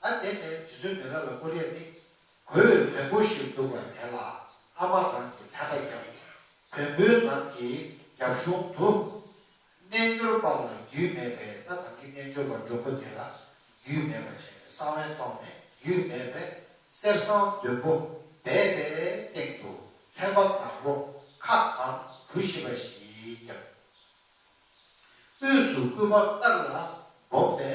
ད་དེ་ནས་རྗེ་བཙུན་མི་ལ་ལ་བསྐུར་ཡས་ནི། གོས་བོན་པོ་ཞིག་འདུག་པ་དེ་ལ་ཨ་མ་རང་གིས་ལྷན་པ་བརྒྱབ། བོན་པོའི་ནང་གི་རྒྱབ་གཞུང་དུ། རྣལ་འབྱོར་པ་ལ་རྒྱུས་མེད་པས་ད་ད་གིན་རྣལ་འབྱོར་པ་འགྲོ་མགོན་དེ་ལ་རྒྱུས་མེད་པ་བྱས་ནས་གསང་བའི་ཐོག་ནས་རྒྱུས་མེད་པས་གསེར་སྲང་བདུན་པོ་སྦས་པའི་སྟེང་དུ་ཐེམ་པ་དང་པོ་ཁ་གང་གྲུ་བཞི་པ་ཞིག་བརྒྱབ། དབུས་སུ་སྐུད་པ་དཀར་ལ་སྦོམ་པའི་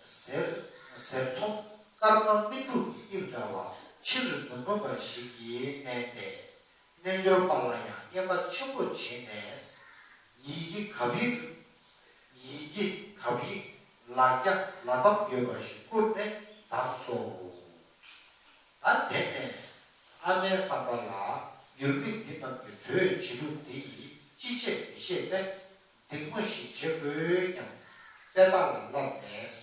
གཟེར་གཟེར་ཚོམ་དཀར་དམར་སྨིན་དྲུག་གི་དབྱིབས་འདྲ་བ་ཕྱིར་མི་མངོན་པ་ཞིག་གིས་མནན་ཏེ། རྣལ་འབྱོར་པ་ལ་ཡང་བསྙེན་པ་ཆེན་པོ་བྱིན་ནས། ཡི་གེ་གབ་ཡིག་ཡི་གེ་གབ་ཡིག་ལ་རྒྱ་ལ་དམ་ཡོད་པ་ཞིག་བསྐུར་ནས་བརྫངས་སོ། ད་དེ་ནས་ཨ་མའི་བསམ་པ་ལ་ཡུལ་མི་འདི་རྣམས་ཀྱི་གྲོས་བྱེད་ལུགས་འདི་ཡིས་ཅི་བྱེད་མི་ཤེས་པས། སྡིགས་མོ་ཞིག་བྱེད་དགོས་སྙམ་དཔེ་བདག་ལ་སླབ་ནས།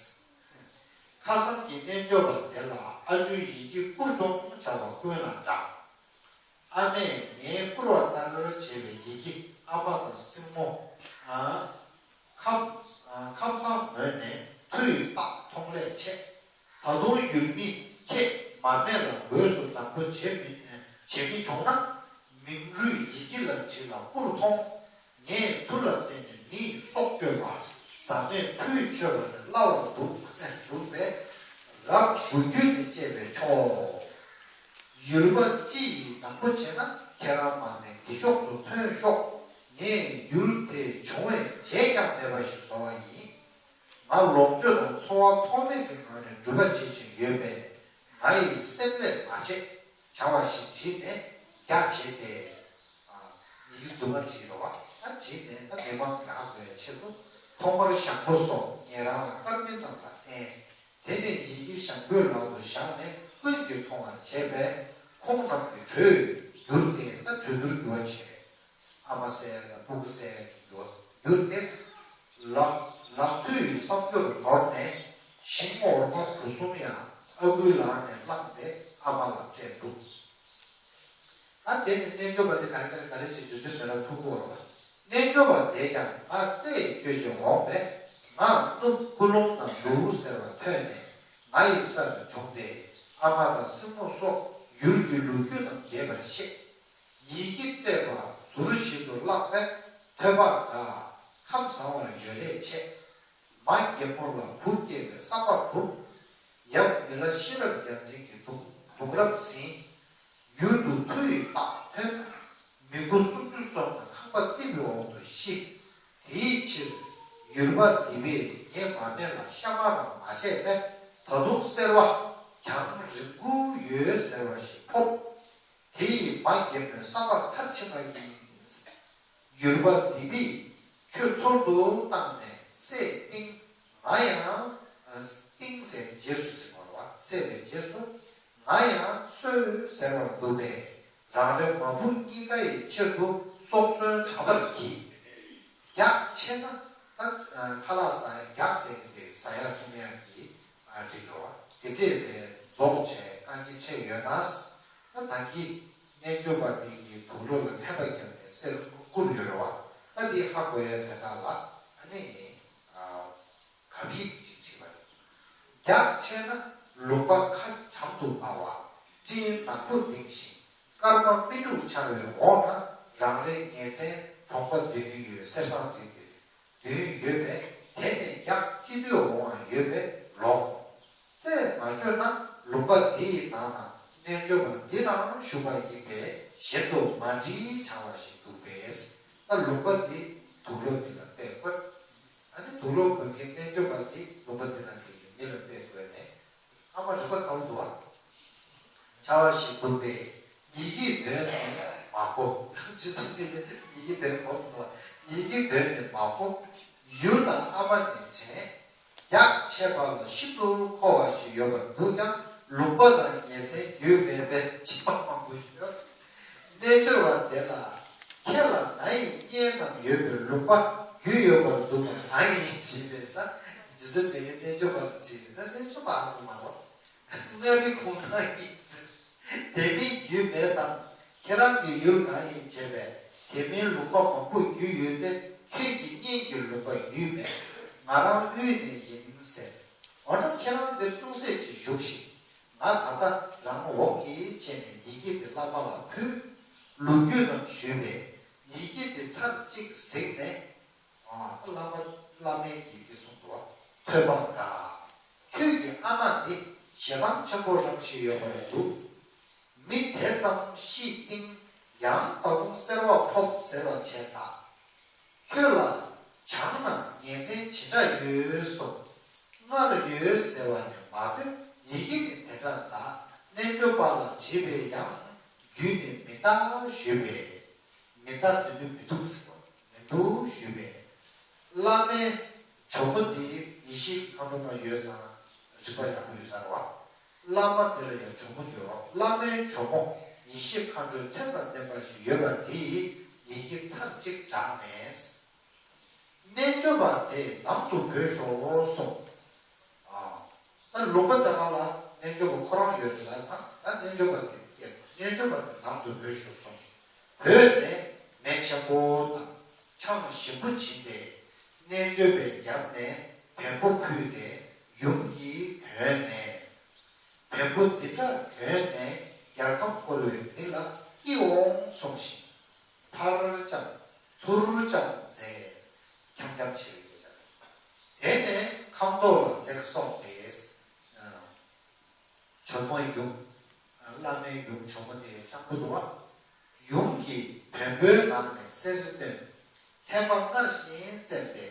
ཁ་སང་གི་རྣལ་འབྱོར་པ་དེ་ལ་ཨ་ཇོའི་ཡི་གེ་བསྐུར་བྱུང་བྱ་བ་ཀུན་ལ་འདྲ། ཨ་མས་ངའི་བསྐུར་བ་ལྟར་བྱས་པའི་ཡི་གེ་ཨ་མ་དང་སྲིང་མོ་ ཁམས་ཁམས་བཟང་ངོས་ནས་མཐུ་ཡི་རྟགས་མཐོང་ལས་ཆེ། ད་དུང་ཡུལ་མི་ཁྱེད་མ་སྨད་ལ་སྒོས་སུ་བདག་པོ་བྱེད་མི་བྱེད་མི་བྱུང་ན། མིང་རུས་ཡི་གེ་ལ་བྲིས་ལ་སྤུར་ཐོང་། ངས་མཐུ་ལ་བརྟེན་ནས་མི་ཡི་སྲོག་གཅོད་པ། ཟ་མེད་ཕུད་མཆོད་པ་ནི་སླ་བར་འདུག་འདུག་པས། རབ་དགུ་རྒྱུད་ནས་བཅད་པས་ཆོག་ཡུལ་པ་སྤྱི་ཡིས་དང་པོ་བྱས་ན་ཁྱེད་རང་མ་སྨད་འདི་ཕྱོགས་སུ་ཐོན་ཤོག་ངས་ཡུལ་དེ་བྱུང་བའི་རྗེས་ཀྱང་མེད་པ་ཞིག་བཟོ་བ་ཡིན། ང་ལོངས་སྤྱོད་དང་འཚོ་བ་ཐོགས་མེད་ཀྱི་ངང་ནས་སྒྲུབ་པ་བྱེད་བཞིན་ཡོད་པས། ང་ཡི་སེམས་ལས་མ་བྱེད། བྱ་བ་ཞིག་བྲིས་ནས་རྒྱག་བྱེད་དེ། ཡི་གེ་རྫུན་མ་བྲིས་རོགས། ད་བྲིས་ནས་ད་མི་མང་རྒྱག་དགོས་ཆེད་དུ་ཐོག་མར་ཞང་པོ་སོགས་ཉན་རང་ལ་དཀར་མིན་རྣམས་ལ་བསྟན། དེ་ནས་ཡི་གེ་ཞང་པོའི་ལག་ཏུ་བཞག་ནས་ཀུན་གྱིས་མཐོང་བར་བྱས་པས། ཁོང་རྣམས་ཀྱིས་གྲོས་བསྒྱུར་ཏེ་ད་གྲོས་བསྡུར་བསྒྱུར་བ་བྱས། ཨ་མ་བསད་ཡ་དང་སྤུ་གུ་བསད་ཡ་གི་རྒྱུ་བསྒྱུར་ཏེ། ལག་ལག་མཐུ་ཡི་བསམ་སྦྱོར་དོར་ནས་ཤིང་འོར་མ་གྲུ་གསུམ་ཡང་ཨ་ཁུའི་ལག་ནས་བླངས་ཏེ་ཨ་མ་ལ་སྤྲད་འདུག་ཨ་དེ་ནི་རྣལ་འབྱོར་པ་དེ་ག་རེ་ག་རེ་ག་རེ་བྱེད་རྒྱུ་ཚོད་མེད་ལ་ཐུག་གོ་ར་བ། རྣལ་འབྱོར་པ་དེས་ཀྱང་ང་རྩེ་ཡི་གཅོད་ཅིང་འོངས་པས། ང་གནུབས་ཀུན་སློང་དང་འདུག་ཟེར་བ་ཐོས་ནས་ང་ཡི་ས་ལ་བྱུང་སྟེ། ཨ་མ་དང་སྲིང་མོ་སོགས་ཡུལ་གྱི་ལོ་རྒྱུས་རྣམས་རྒྱས་པར་བཤད། ཡི་གེ་བཀྲས་པ་ཟུར་བཞིན་དུ་བཀླགས་པས་ཐོས་པ་དགའ། ཁམས་བཟང་བར་ཡོད་ལས་ཆེ། མ་རྒན་མོ་ལ་བུ་སྐྱེས་པའི་བསམ་པ་གྲུབ། ཡབ་མི་ལ་ཤེས་རབ་རྒྱལ་མཚན་གྱི་གདུང་གདུང་རབས་ཟིན། ཡུལ་དུ་མཐུ་ཡི་རྟགས་ཐོན། མི་མགོ་སུམ་ཅུ་སོ་ལྔ་ཁང་པ་རྟིང་མའི་འོག་ཏུ་ཤི། དེའི་ཕྱིར་ཡུལ་པ་འདི་པས་ངས་མ་སྨད་ལ་ཤ་མར་མ་བྱས་པས། ད་དུང་སེར་བ་གྱང་རིང་པོ་ཡོད་ཟེར་བ་ཞིག་ཕོབ། དེ་ཡིས་མ་རྒན་པའི་བསམ་པ་མཐར་ཕྱིན་པ་ཡིན། ཡུལ་པ་འདི་པས་ཁྱོད་ཚུར་དུ་བཏང་ནས་བསད་བཏིང་། ང་ཡང་བཏིང་ཟེར་རྗེས་སུ་ཟིན་པ་རེད་བ། བསད་པའི་རྗེས་སུ་ང་ཡང་གསོད་ཟེར་བར་འདུག་པས། རང་རེ་མ་བུ་གཉིས་ཀ་ཡི་ཕྱིར་དུ་སྲོག་གསོན་དམ་པར་གྱིས། རྒྱགས་ཆེ་ན་ད་ཁ་ལག་ཟ་ཡ་རྒྱགས་ཟེར་གྱི་འདུག་ཟ་ཡ་འཐུང་ཡ་གི་རིགས་རེད་བ། དེ་འདྲས་པའི་རྫོགས་བྱས་དཀའ་ངལ་འཕྲད་ཡོད་ན། ད་ད་གིན་རྣལ་འབྱོར་པ་དེ་གིས་དུག་ལོག་ལ་ཐན་པ་བརྒྱབ་ནས་གསེར་བསྐུར་ཡོད་རེད་བ། ད་འདི་ཧ་གོ་ཡ་དེ་དག་ལ་ཨ་ནི་གབ་ཡིག་ཅིག་བྲིས་པ་རེད། རྒྱགས་ཆེ་ན་ལུང་པ་ཁ་འཇམ་དུ་སྨྲ་བ། སྤྲིན་ནག་པོ་ལྡིང་ཞིང་སྐར་མ་སྨིན་དྲུག་འཆར་བའི་འོག་ན་རང་རེའི་ཉེ་ཚན་གྲོང་པ་འདོན་ཡོད། གསེར་སྲང་འདོན་ཡོད། འདོན་ཡོད་པས། དེ་ནས་རྒྱགས་ཅི་འདོད་འོང་བ་ཡོད་པས་ལོངས། རྩད་མ་གཅོད་ན་ལུང་པ་དེ་ཡི་ནང་ན་རྣལ་འབྱོར་པ་འདི་རང་བཞུགས་པ་ཡིན་པས་གཞན་དུ་མ་འདྲིས་བྱ་བ་ཞིག་འདུག་པས། ད་ལུང་པ་འདི་དུག་ལོག་འདི་ལ་དཔེ་བཀོད། ཨ་ནི་དུག་ལོག་འགོས་མཁན་རྣལ་འབྱོར་པ་འདི་ལུང་པ་འདི་ན་འདི་ཡི་མི་ལ་དཔེ་བཀོད་ནས། ཨ་མ་རིག་པ་ཚ་བོ་འདུག་ཨ། བྱ་བ་ཞིག་འདུག་པས། ཡི་གེ་འདོན་ནས་མ་གོ། སྤྱི་ཚོགས་འདི་ཡི་གེ་འདོན་གོ་མི་འདུག་ཡི་གེ་འདོན་ནས་མ་གོ། ཡུལ་དང་ཨ་མ་ནས་དྲན། རྒྱགས་ཆེ་བ་ལ་ཤིན་ཏུ་མཁོ་བ་ཞིག་ཡོད་པར་འདུག་ཀྱང་ལུང་པ་དང་ཉེ་ཚན་རྒྱུས་མེད་པས་ཕྱི་པ་མང་པོ་ཡོད། རྣལ་འབྱོར་བ་དེ་ལ་ཁྱེད་ལ་ང་ཡི་གཉེན་རྣམས་ཡོད་པའི་ལུང་པ་རྒྱུས་ཡོད་པར་འདུག་པ་གང་ཡིན་དྲིས་པས་ས། རྗེ་བཙུན་མི་ལས་རྣལ་འབྱོར་པ་ལ་དྲིས་པས་ན་རྣལ་འབྱོར་པ་ཨ་ཁུ་མ་རོ། མངའ་རིས་ཁོང་ན་ཡིན་ཟེར། དེ་མིན་རྒྱུས་མེད་དམ། ཁྱེད་རང་གི་ཡུལ་གང་ཡིན་བྱས་པས། དེ་མིན་ལུང་པ་མང་པོ་རྒྱུས་ཡོད་དེ། ཁྱོད་ཀྱི་གཉེན་གྱི་ལུང་པ་རྒྱུས་མེད། ང་རང་དབུས་ནས་ཡིན་ཟེར། འོ་ན་ཁྱེད་རང་འདིར་ཅུང་ཟད་ཅིག་བཞུགས་ཤིག་ང་ད་ལྟ་རང་འོག་གི་བྱས་ནས་ཡི་གེ་དེ་བླ་མ་ལ་ཕུལ། ལོ་རྒྱུས་རྣམས་ཞུས་པས། ཡི་གེ་དེ་ཚར་གཅིག་གཟིགས་ནས། ཨ། བླ་མ་བླ་མས་ཀྱིས་འདི་གསུངས་འདུག་ཐོས་པ་དགའ། ཁྱོད་ཀྱི་ཨ་མ་འདི་ཞེ་སྡང་ཆེན་པོ་རང་ཞིག་ཡོད་པར་འདུག་མི་དེ་ཙམ་ཤི་སྟེང་ཡང་ད་དུང་སེར་བ་ཕོབ་ཟེར་བ་བྱས་ད། ཁྱོད་ལ་བྱང་ན་ཉེ་ཚན་ཇི་འདྲ་ཡོད་གསུངས། སྔར་ཡོད་ཟེར་བ་ནི་མ་ཐོས། ཡི་གེ་ནི་དེ་འདྲ་གདའ། རྣལ་འབྱོར་པ་ལ་དྲིས་པས་ཡང་རྒྱུད་ནི་མི་གདའ་ཞུས་པས། མི་གདའ་ཟེར་དུས་མི་འདུག་ཟེར་བ་མི་འདུག་ཞུས་པས། བླ་མའི་ཇོ་མོ་འདི་ཡེ་ཤེས་མཁའ་འགྲོ་མ་ཡོད་ཙང་རིག་པ་ཡག་པོ་ཡོད་ས་རེད་བ། བླ་མ་དེ་ལ་ཡང་ཇོ་མོ་ཡོད་རོགས། བླ་མའི་ཇོ་མོ་ཡེ་ཤེས་མཁའ་འགྲོའི་མཚན་དང་ལྡན་པ་ཞིག་ཡོད་པ་དེ་ཡི་ཡི་གེ་ཚར་གཅིག་བགྲངས་ནས། རྣལ་འབྱོར་པ་དེ་ནང་དུ་བོས་ཤོག་གསུངས། ཨ། ད་ལུང་པ་དེ་ག་ལ་རྣལ་འབྱོར་པ་ཁོ་རང་ཡོད་དེ་ལ་ཚང་ད་རྣལ་འབྱོར་པ་དེ་སྐད་རྣལ་འབྱོར་པ་དེ་ནང་དུ་བོས་ཤོག་གསུངས། བོས་ནས་མེ་ཆེན་པོ་དང་། ཁྲང་ཞིམ་པོ་བྱིན་ཏེ། རྣལ་འབྱོར་པའི་རྒྱབ་ནས་བེམ་པོ་ཕུལ་ཏེ། ཡུམ་གྱིས་གྱོན་ནས། བེམ་པོ་འདི་འདྲ་གྱོན་ནས་རྒྱལ་ཁམས་བསྐོར་བའི་མི་ལ་སྐྱིད་འོང་གསུངས་ཤིང་། མཐར་བཅམས་ཚུར་བཅམས་མཛད། འཁྱམ་འཁྱམ་བྱེད་པའི་སྐད་ཆ་རེད། དེ་ནས་ཁམ་ཐོག་ལ་འཛེགས་སོང་སྟེ། ཇོ་མོ་ཡུམ། བླ་མའི་ཡུམ་ཇོ་མོ་དེ་སྤྱང་པོ་འདུག་བ། ཡུམ་གྱིས་བེམ་པོའི་ནང་ནས་གསེར་བཏོན། ཐལ་བ་སྔར་བཞིན་བཙེམས་ཏེ་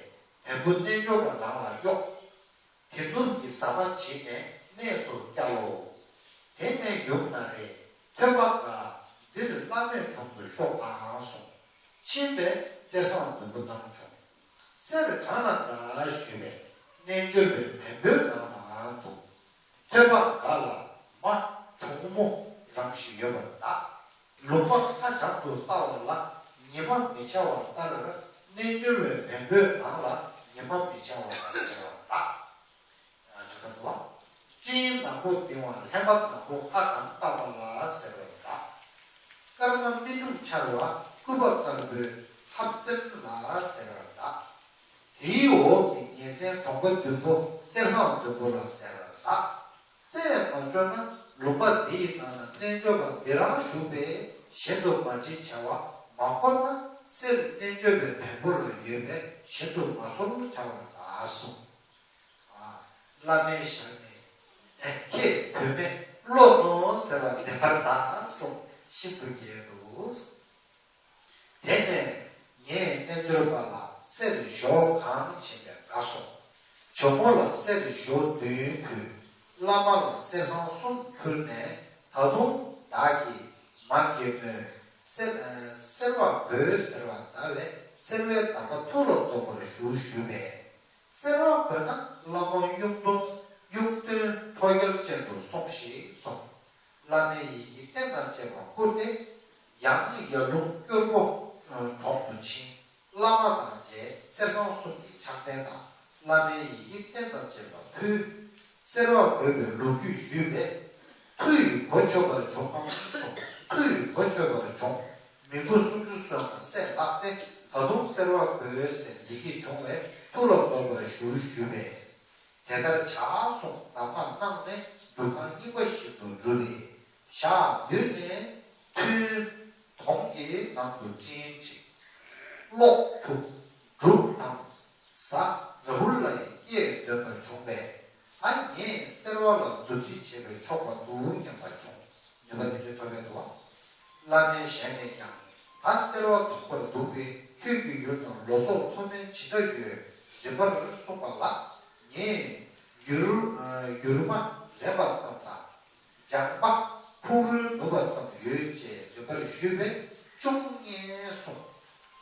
བེམ་པོ་རྣལ་འབྱོར་པ་རང་ལ་གཡོགས། དེ་ནུབ་ཀྱི་ཟ་མ་བྱིན་ནས་གནས་སུ་བསྐྱལ་ལོ། དེ་ནས་ཡུམ་ན་རེ་ཐོས་པ་དགའ། འདིར་བླ་མའི་དྲུང་དུ་ཤོག་དང་གསུངས། ཕྱིན་པས་གསེར་སྲང་བདུན་པོ་གནང་བྱུང་། གསེར་གང་ལ་དགའ་ཞུས་པས། རྣལ་འབྱོར་པའི་བེམ་པོའི་ནང་ན་འདུག། ཐོས་པ་དགའ་ལ་མ་གྲུང་མོ་རང་ཞིག་ཡོད་པར་གདའ། ལུང་པ་ཁ་བྱང་དུ་ལྟ་བ་ལ་ཉི་མ་མི་འཆར་བ་ལྟར། རྣལ་འབྱོར་བའི་བེམ་པོའི་ནང་ལ་ཉི་མ་མི་འཆར་བ་ཟེར་བར་གདའ། རེད་པ་འདུག་བ། སྤྲིན་ནག་པོ་ལྡིང་བ་ལྷན་པ་ནག་པོ་ཁ་གང་བཏབ་པ་ལ་ཟེར་བར་གདའ། སྐར་མ་སྨིན་དྲུག་འཆར་བ་སྐུད་པ་དཀར་པོའི་ལྷ་བཙེམ་ལ་ཟེར་བར་གདའ། དེའི་འོག་གི་ཉེ་ཚན་གྲོང་པ་བདུན་པོ་གསེར་སྲང་བདུན་པོ་ལ་ཟེར་བར་གདའ། རྩད་མ་གཅོད་ན་ལུང་པ་འདི་ཡི་ནང་ན་རྣལ་འབྱོར་པ་འདི་རང་བཞུགས་པས་གཞན་དུ་མ་འདྲིས་བྱ་བ་མ་འཁོར་ན། གསེར་རྣལ་འབྱོར་པའི་བེམ་པོ་ལ་ཡོད་པས་གཞན་དུ་མ་ཚོར་བྱ་བར་གདའ་གསུངས། བླ་མའི་ཞལ་ནས། ཁྱེད་བུད་མེད་བློ་གཏོང་ཟེར་བ་བདེན་པར་གདའ་གསུངས། ཤིན་ཏུ་དགྱེས་འདུག། དེ་ནས་ངས་རྣལ་འབྱོར་པ་ལ་གསེར་ཞོ་གང་བྱིན་པས་དགའ་སོང་། ཇོ་མོ་ལ་གསེར་ཞོ་བདུན་ཕུལ། བླ་མ་ལ་གསེར་སྲང་གསུམ་ཕུལ་ནས། ད་དུང་བདག་གིས་མ་རྒན་མོས་གསེར་གསེར་བ་དགོས་ཟེར་བ་གདའ་བས་གསེར་བའི་འདམ་པ་ཐུགས་ལ་འདོགས་པར་ཞུ་ཞུས་པས། གསེར་བ་དགོས་ན་བླ་མ་གཡུང་སྟོན་གཡུང་སྟོན་ཁྲོ་རྒྱལ་ཅན་དུ་སོང་ཞིག་གསུངས། བླ་མའི་ཡི་གེ་རྟེན་དང་བཅས་པ་བསྐུར་ཏེ། ཡང་ཡར་ཀླུང་སྐྱོར་མོ་གྲོང་དུ་ཕྱིན། བླ་མ་དང་མཇལ། གསེར་སྲང་གསུམ་གྱི་ཕྱག་རྟེན་དང་བླ་མའི་ཡི་གེ་རྟེན་དང་བཅས་པ་ཕུལ། གསེར་བ་དགོས་པའི་ལོ་རྒྱུས་ཞུས་པས། མཐུ་ཡིས་གོ་ཆོད་པར་བྱུང་ངམ་གསུངས། མཐུ་ཡིས་གོ་ཆོད་པར་བྱུང་། མི་མགོ་སུམ་ཅུ་སོན་ལ་བསད་བཏང་སྟེ། ད་དུང་གསེར་བ་དགོས་ཟེར་ཡི་གེ་བྱུང་བས་ཐུགས་ལ་འདོགས་པར་ཞུ་ཞུས་པས། དེ་ལྟར་བྱ་གསུངས། གདམས་ངག་གནང་ནས་སྒྲུབ་ཁང་རྙིང་པ་ཞིག་ཏུ་བསྒྲུབས་ཏེ། ཞག་བདུན་ནས་ཐུན་དོམ་གྱི་ནང་དུ་སྤྲིན་འཁྲིགས། གློག་འཁྱུག། འབྲུག་ལྡང་། གཟའ་རཱ་ཧུ་ལ་ཡི་སྐད་འདོན་པ་བྱུང་བས། ད་ངས་གསེར་བ་ལ་མཛུབ་ཁྲིད་བྱས་པས་ཆོག་པ་འདུག་སྙམ་པ་བྱུང་། ནུས་པ་དེ་འདྲ་ཐོབ་པས་འདུག་བ། བླ་མའི་ཞལ་ནས་ཀྱང་། ད་གསེར་བ་ཐོགས་པར་འདུག་པས་ཁྱོད་ཀྱི་ཡུལ་ན་ལོ་ཏོག་མཐོ་དམན་ཇི་འདྲ་ཡོད་རིམ་པར་གསུངས་པ་ལ། ངས་ཡུར་ཡུར་མ་རན་པ་ཙམ་དང་། ལྗང་པ་ཕུག་རོན་ནུབ་པ་ཙམ་ཡོད་ཅེས་རིམ་པར་ཞུས་པས་ཅུང་སྙན་གསུངས།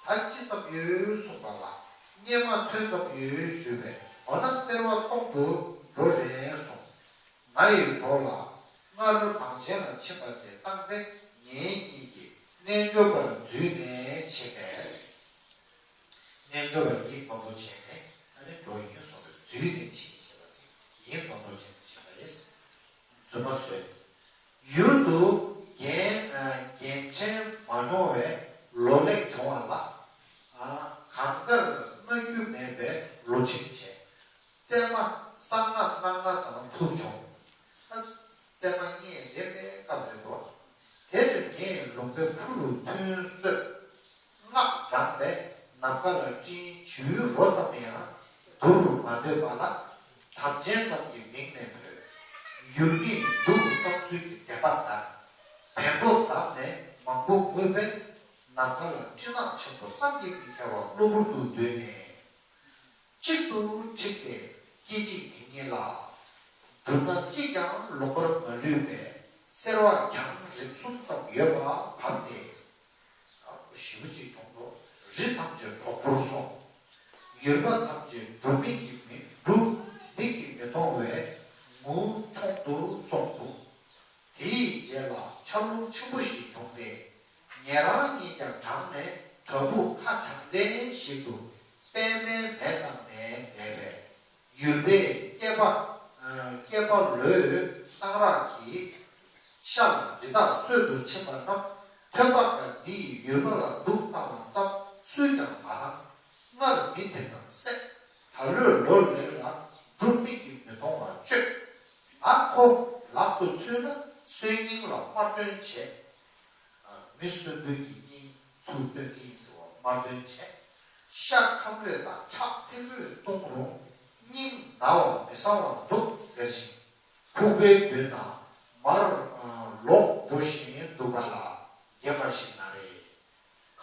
ད་ཅི་ཙམ་ཡོད་གསུངས་པ་ལ། སྙན་མ་ཐོན་ཙམ་ཡོད་ཞུས་པས། འོ་ན་གསེར་བ་གཏོང་དུ་འགྲོ་རན་གསུངས། ང་ཡི་གྲོགས་ལ་སྔར་བང་ཆེན་ལ་ཕྱིན་པ་དེ་བཏང་སྟེ་ངེད་གཉིས་ཀྱིས་རྣལ་འབྱོར་པར་འཛུལ་ནས་ཕྱིན་པས། རྣལ་འབྱོར་པ་ཡིད་སྟོང་པོ་བྱས་ནས་ཨ་ནི་འགྲོ་ཡིན་གསུངས་ཏེ་འཛུལ་ནས་ཕྱིན་ཞེས་པ་དེ་ཡིད་སྟོང་པོ་བྱས་ནས་ཕྱིན་པ་ཡིན། རྫུན་མ་བཟོས། ཡུལ་དུ་རྒན་རྒན་ཕྲན་མ་མྱོང་བའི་ལོ་ལེགས་བྱུང་བ་ལ། གངས་དཀར་སྨྲ་རྒྱུ་མེད་པའི་ལོ་ཕྲན་བྱས། བཙས་མ་གསང་སྔགས་གནང་བ་དང་ཐུག་བྱུང་། ཨ། བཙས་མ་རྙེད་རན་པའི་སྐབས་རེད་དོ། དེར་ངས་ལུང་པའི་ཕུ་རུ་ཐུན་གསོལ། སྔགས་བགྲངས་པས་ནམ་མཁའ་ལ་སྤྲིན་བྱུལ་རོ་ཙམ་ཡང་བསྡུ་རུ་མ་འདོད་པ་ལ། དམ་ཅན་རྣམས་ཀྱི་མིང་ནས་འབོད། ཡུལ་མིས་སྡུག་རུ་བཏང་ཚུལ་གྱི་བདེན་པ་ལྟར། བེམ་པོ་བསྡམས་ནས་མང་པོ་ངུས་པས། ནམ་མཁའ་ལ་སྤྲིན་ནག་ཆེན་པོ་བསམ་གྱིས་མི་ཁྱབ་པ་གློ་བུར་དུ་བརྡོལ་ནས། གཅིག་ཏུ་འཁྲིགས་ཏེ་སྐད་ཅིག་དེ་ཉིད་ལ། འབྲུ་སྣ་གཅིག་ཀྱང་ལུང་པར་མ་ལུས་པས་གསེར་བ་གྱང་རིམ་གསུམ་ཙམ་ཡོད་པ་བབས་ཏེ། ཞེ་པོ་ཅིག་བྱུང་འགྲོ། རི་ཐམས་ཅད་གྲོག་པོར་སོང་། ཡུལ་པ་ཐམས་ཅད་འབྲུ་མིག་གིས་མི་འབྲུ་མིག་གིས་མི་མཐོང་བས་ངུ་ཆུང་དུ་སོང་འདུག། དེའི་རྗེས་ལ་ཆར་རླུང་ཆེན་པོ་ཞིག་བྱུང་སྟེ། ཉེ་རང་གཉིས་ཀྱང་གྲང་ནས་བྲག་ཕུག་ཁ་བྱང་ལྡན་ཞིག་ཏུ་པད་མའི་མེ་བཏང་ནས་བསྡད་པས། ཡུལ་པས་སྐྱེས་པ་སྐྱེས་པ་ལོས་གཏང་རག་གི་ཤ་ལ་རི་དྭགས་གསོད་དུ་ཕྱིན་པ་རྣམས་ཐོས་པ་དགའ་འདི་ཡིས་ཡུལ་པ་ལ་སྡུག་བཏང་བ་ཙམ་སུས་ཀྱང་མ་བཏང་ སྔར་མི་དེ་ཙམ་བསད། ད་ལོས་ལོ་ལེགས་ལ་འབྲུ་མིག་གིས་མི་མཐོང་བ་གཅོད། ད་ཁོ་ལག་ཏུ་ཚུད་ན་སྲོལ་རྙིང་ལ་དམར་འདོན་བྱེད། མི་གསོན་པོའི་གི་སྙིང་ཚུར་སྟོན་གྱིན་ཟེར་བ་དམར་འདོན་བྱས། ཤ་ཁམ་རས་དང་ཁྲག་ཐིགས་རུས་བཏུང་རུང་སྙིང་ན་བ་མི་གསང་བར་འདུག་ཟེར་ཞིང་། ཕུག་པའི་མདུན་ན་མར་ལོག་འགྲོ་བཞིན་འདུག་པ་ལ་རྒན་པ་ཞིག་ན་རེ།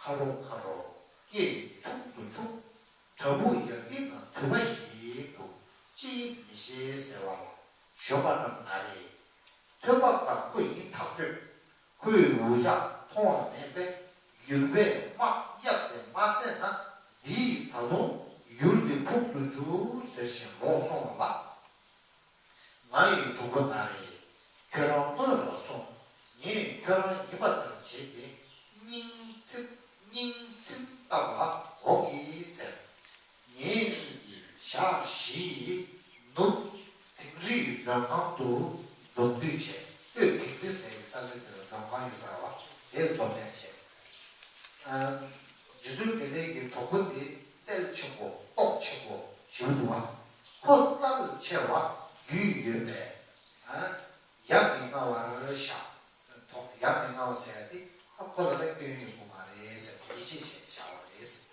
ཁ་རོག་ཁ་རོག་སྐད་ཆུང་དུ་ཆུང་། བྲག་ཕུག་ཡར་ཀིང་ན་དུད་པ་ཞིག་འདུག་ཅི་ཡིན་མི་ཤེས་ཟེར་བ་ལ་གཞོན་པ་རྣམས་ན་རེ། ཐོས་པ་དང་ཁོ་ཡིན་ཐག་ཆོད། ཁོའི་འུ་ཅག་མཐོང་བ་མེད་པས་ཡུལ་པས་དམག་གཡབ་སྟེ་མ་བསད་ན་འདིས་ད་དུང་ཡུལ་འདི་ཕུག་ཏུ་འཇུག་ཟེར་ཞིང་ལོག་སོང་བ་ལ། ང་ཡི་གྲོགས་པོ་ན་རེ། ཁྱོད་རང་སྔོན་ལ་སོང་། ངས་ཁྱོད་རང་ཡིན་པ་ལྟར་བྱས་ཏེ་སྙིང་ཚིམ་སྙིང་ཚིམ་བཏབ་ལ་འོང་གི་ཟེར། ངེད་གཉིས་ཀྱིས་ཞག་བཞི་ཡི་ནུབ་དིང་རིའི་མགྲོན་ཁང་དུ་འཛོམས་དུས་བྱས། སྟོད་དིང་རི་ཟེར་བའི་ས་ཆ་དེར་མགྲོན་ཁང་ཡོད་ས་རེད་བ། དེར་འཛོམས་ནས་བྱས། རྗེ་བཙུན་མི་ལའི་གི་གྲོགས་པོ་དེ་རྩལ་ཆེན་པོ་སྟོབས་ཆེན་པོ་ཞིག་འདུག་བ། ཁོ་རྩལ་ཆེ་བ་རྒྱུས་ཡོད་པས་ཡ་མི་ང་བར་བཞག་ཐོག་ཡ་མི་ང་བ་ཟེར་ཡ་དེ་ཁོ་ལ་ལ་སྐྱོན་ཡོད་པོ་མ་རེད་ཟེར་ཡིད་ཆེས་བྱས་བཞག་པ་རེད།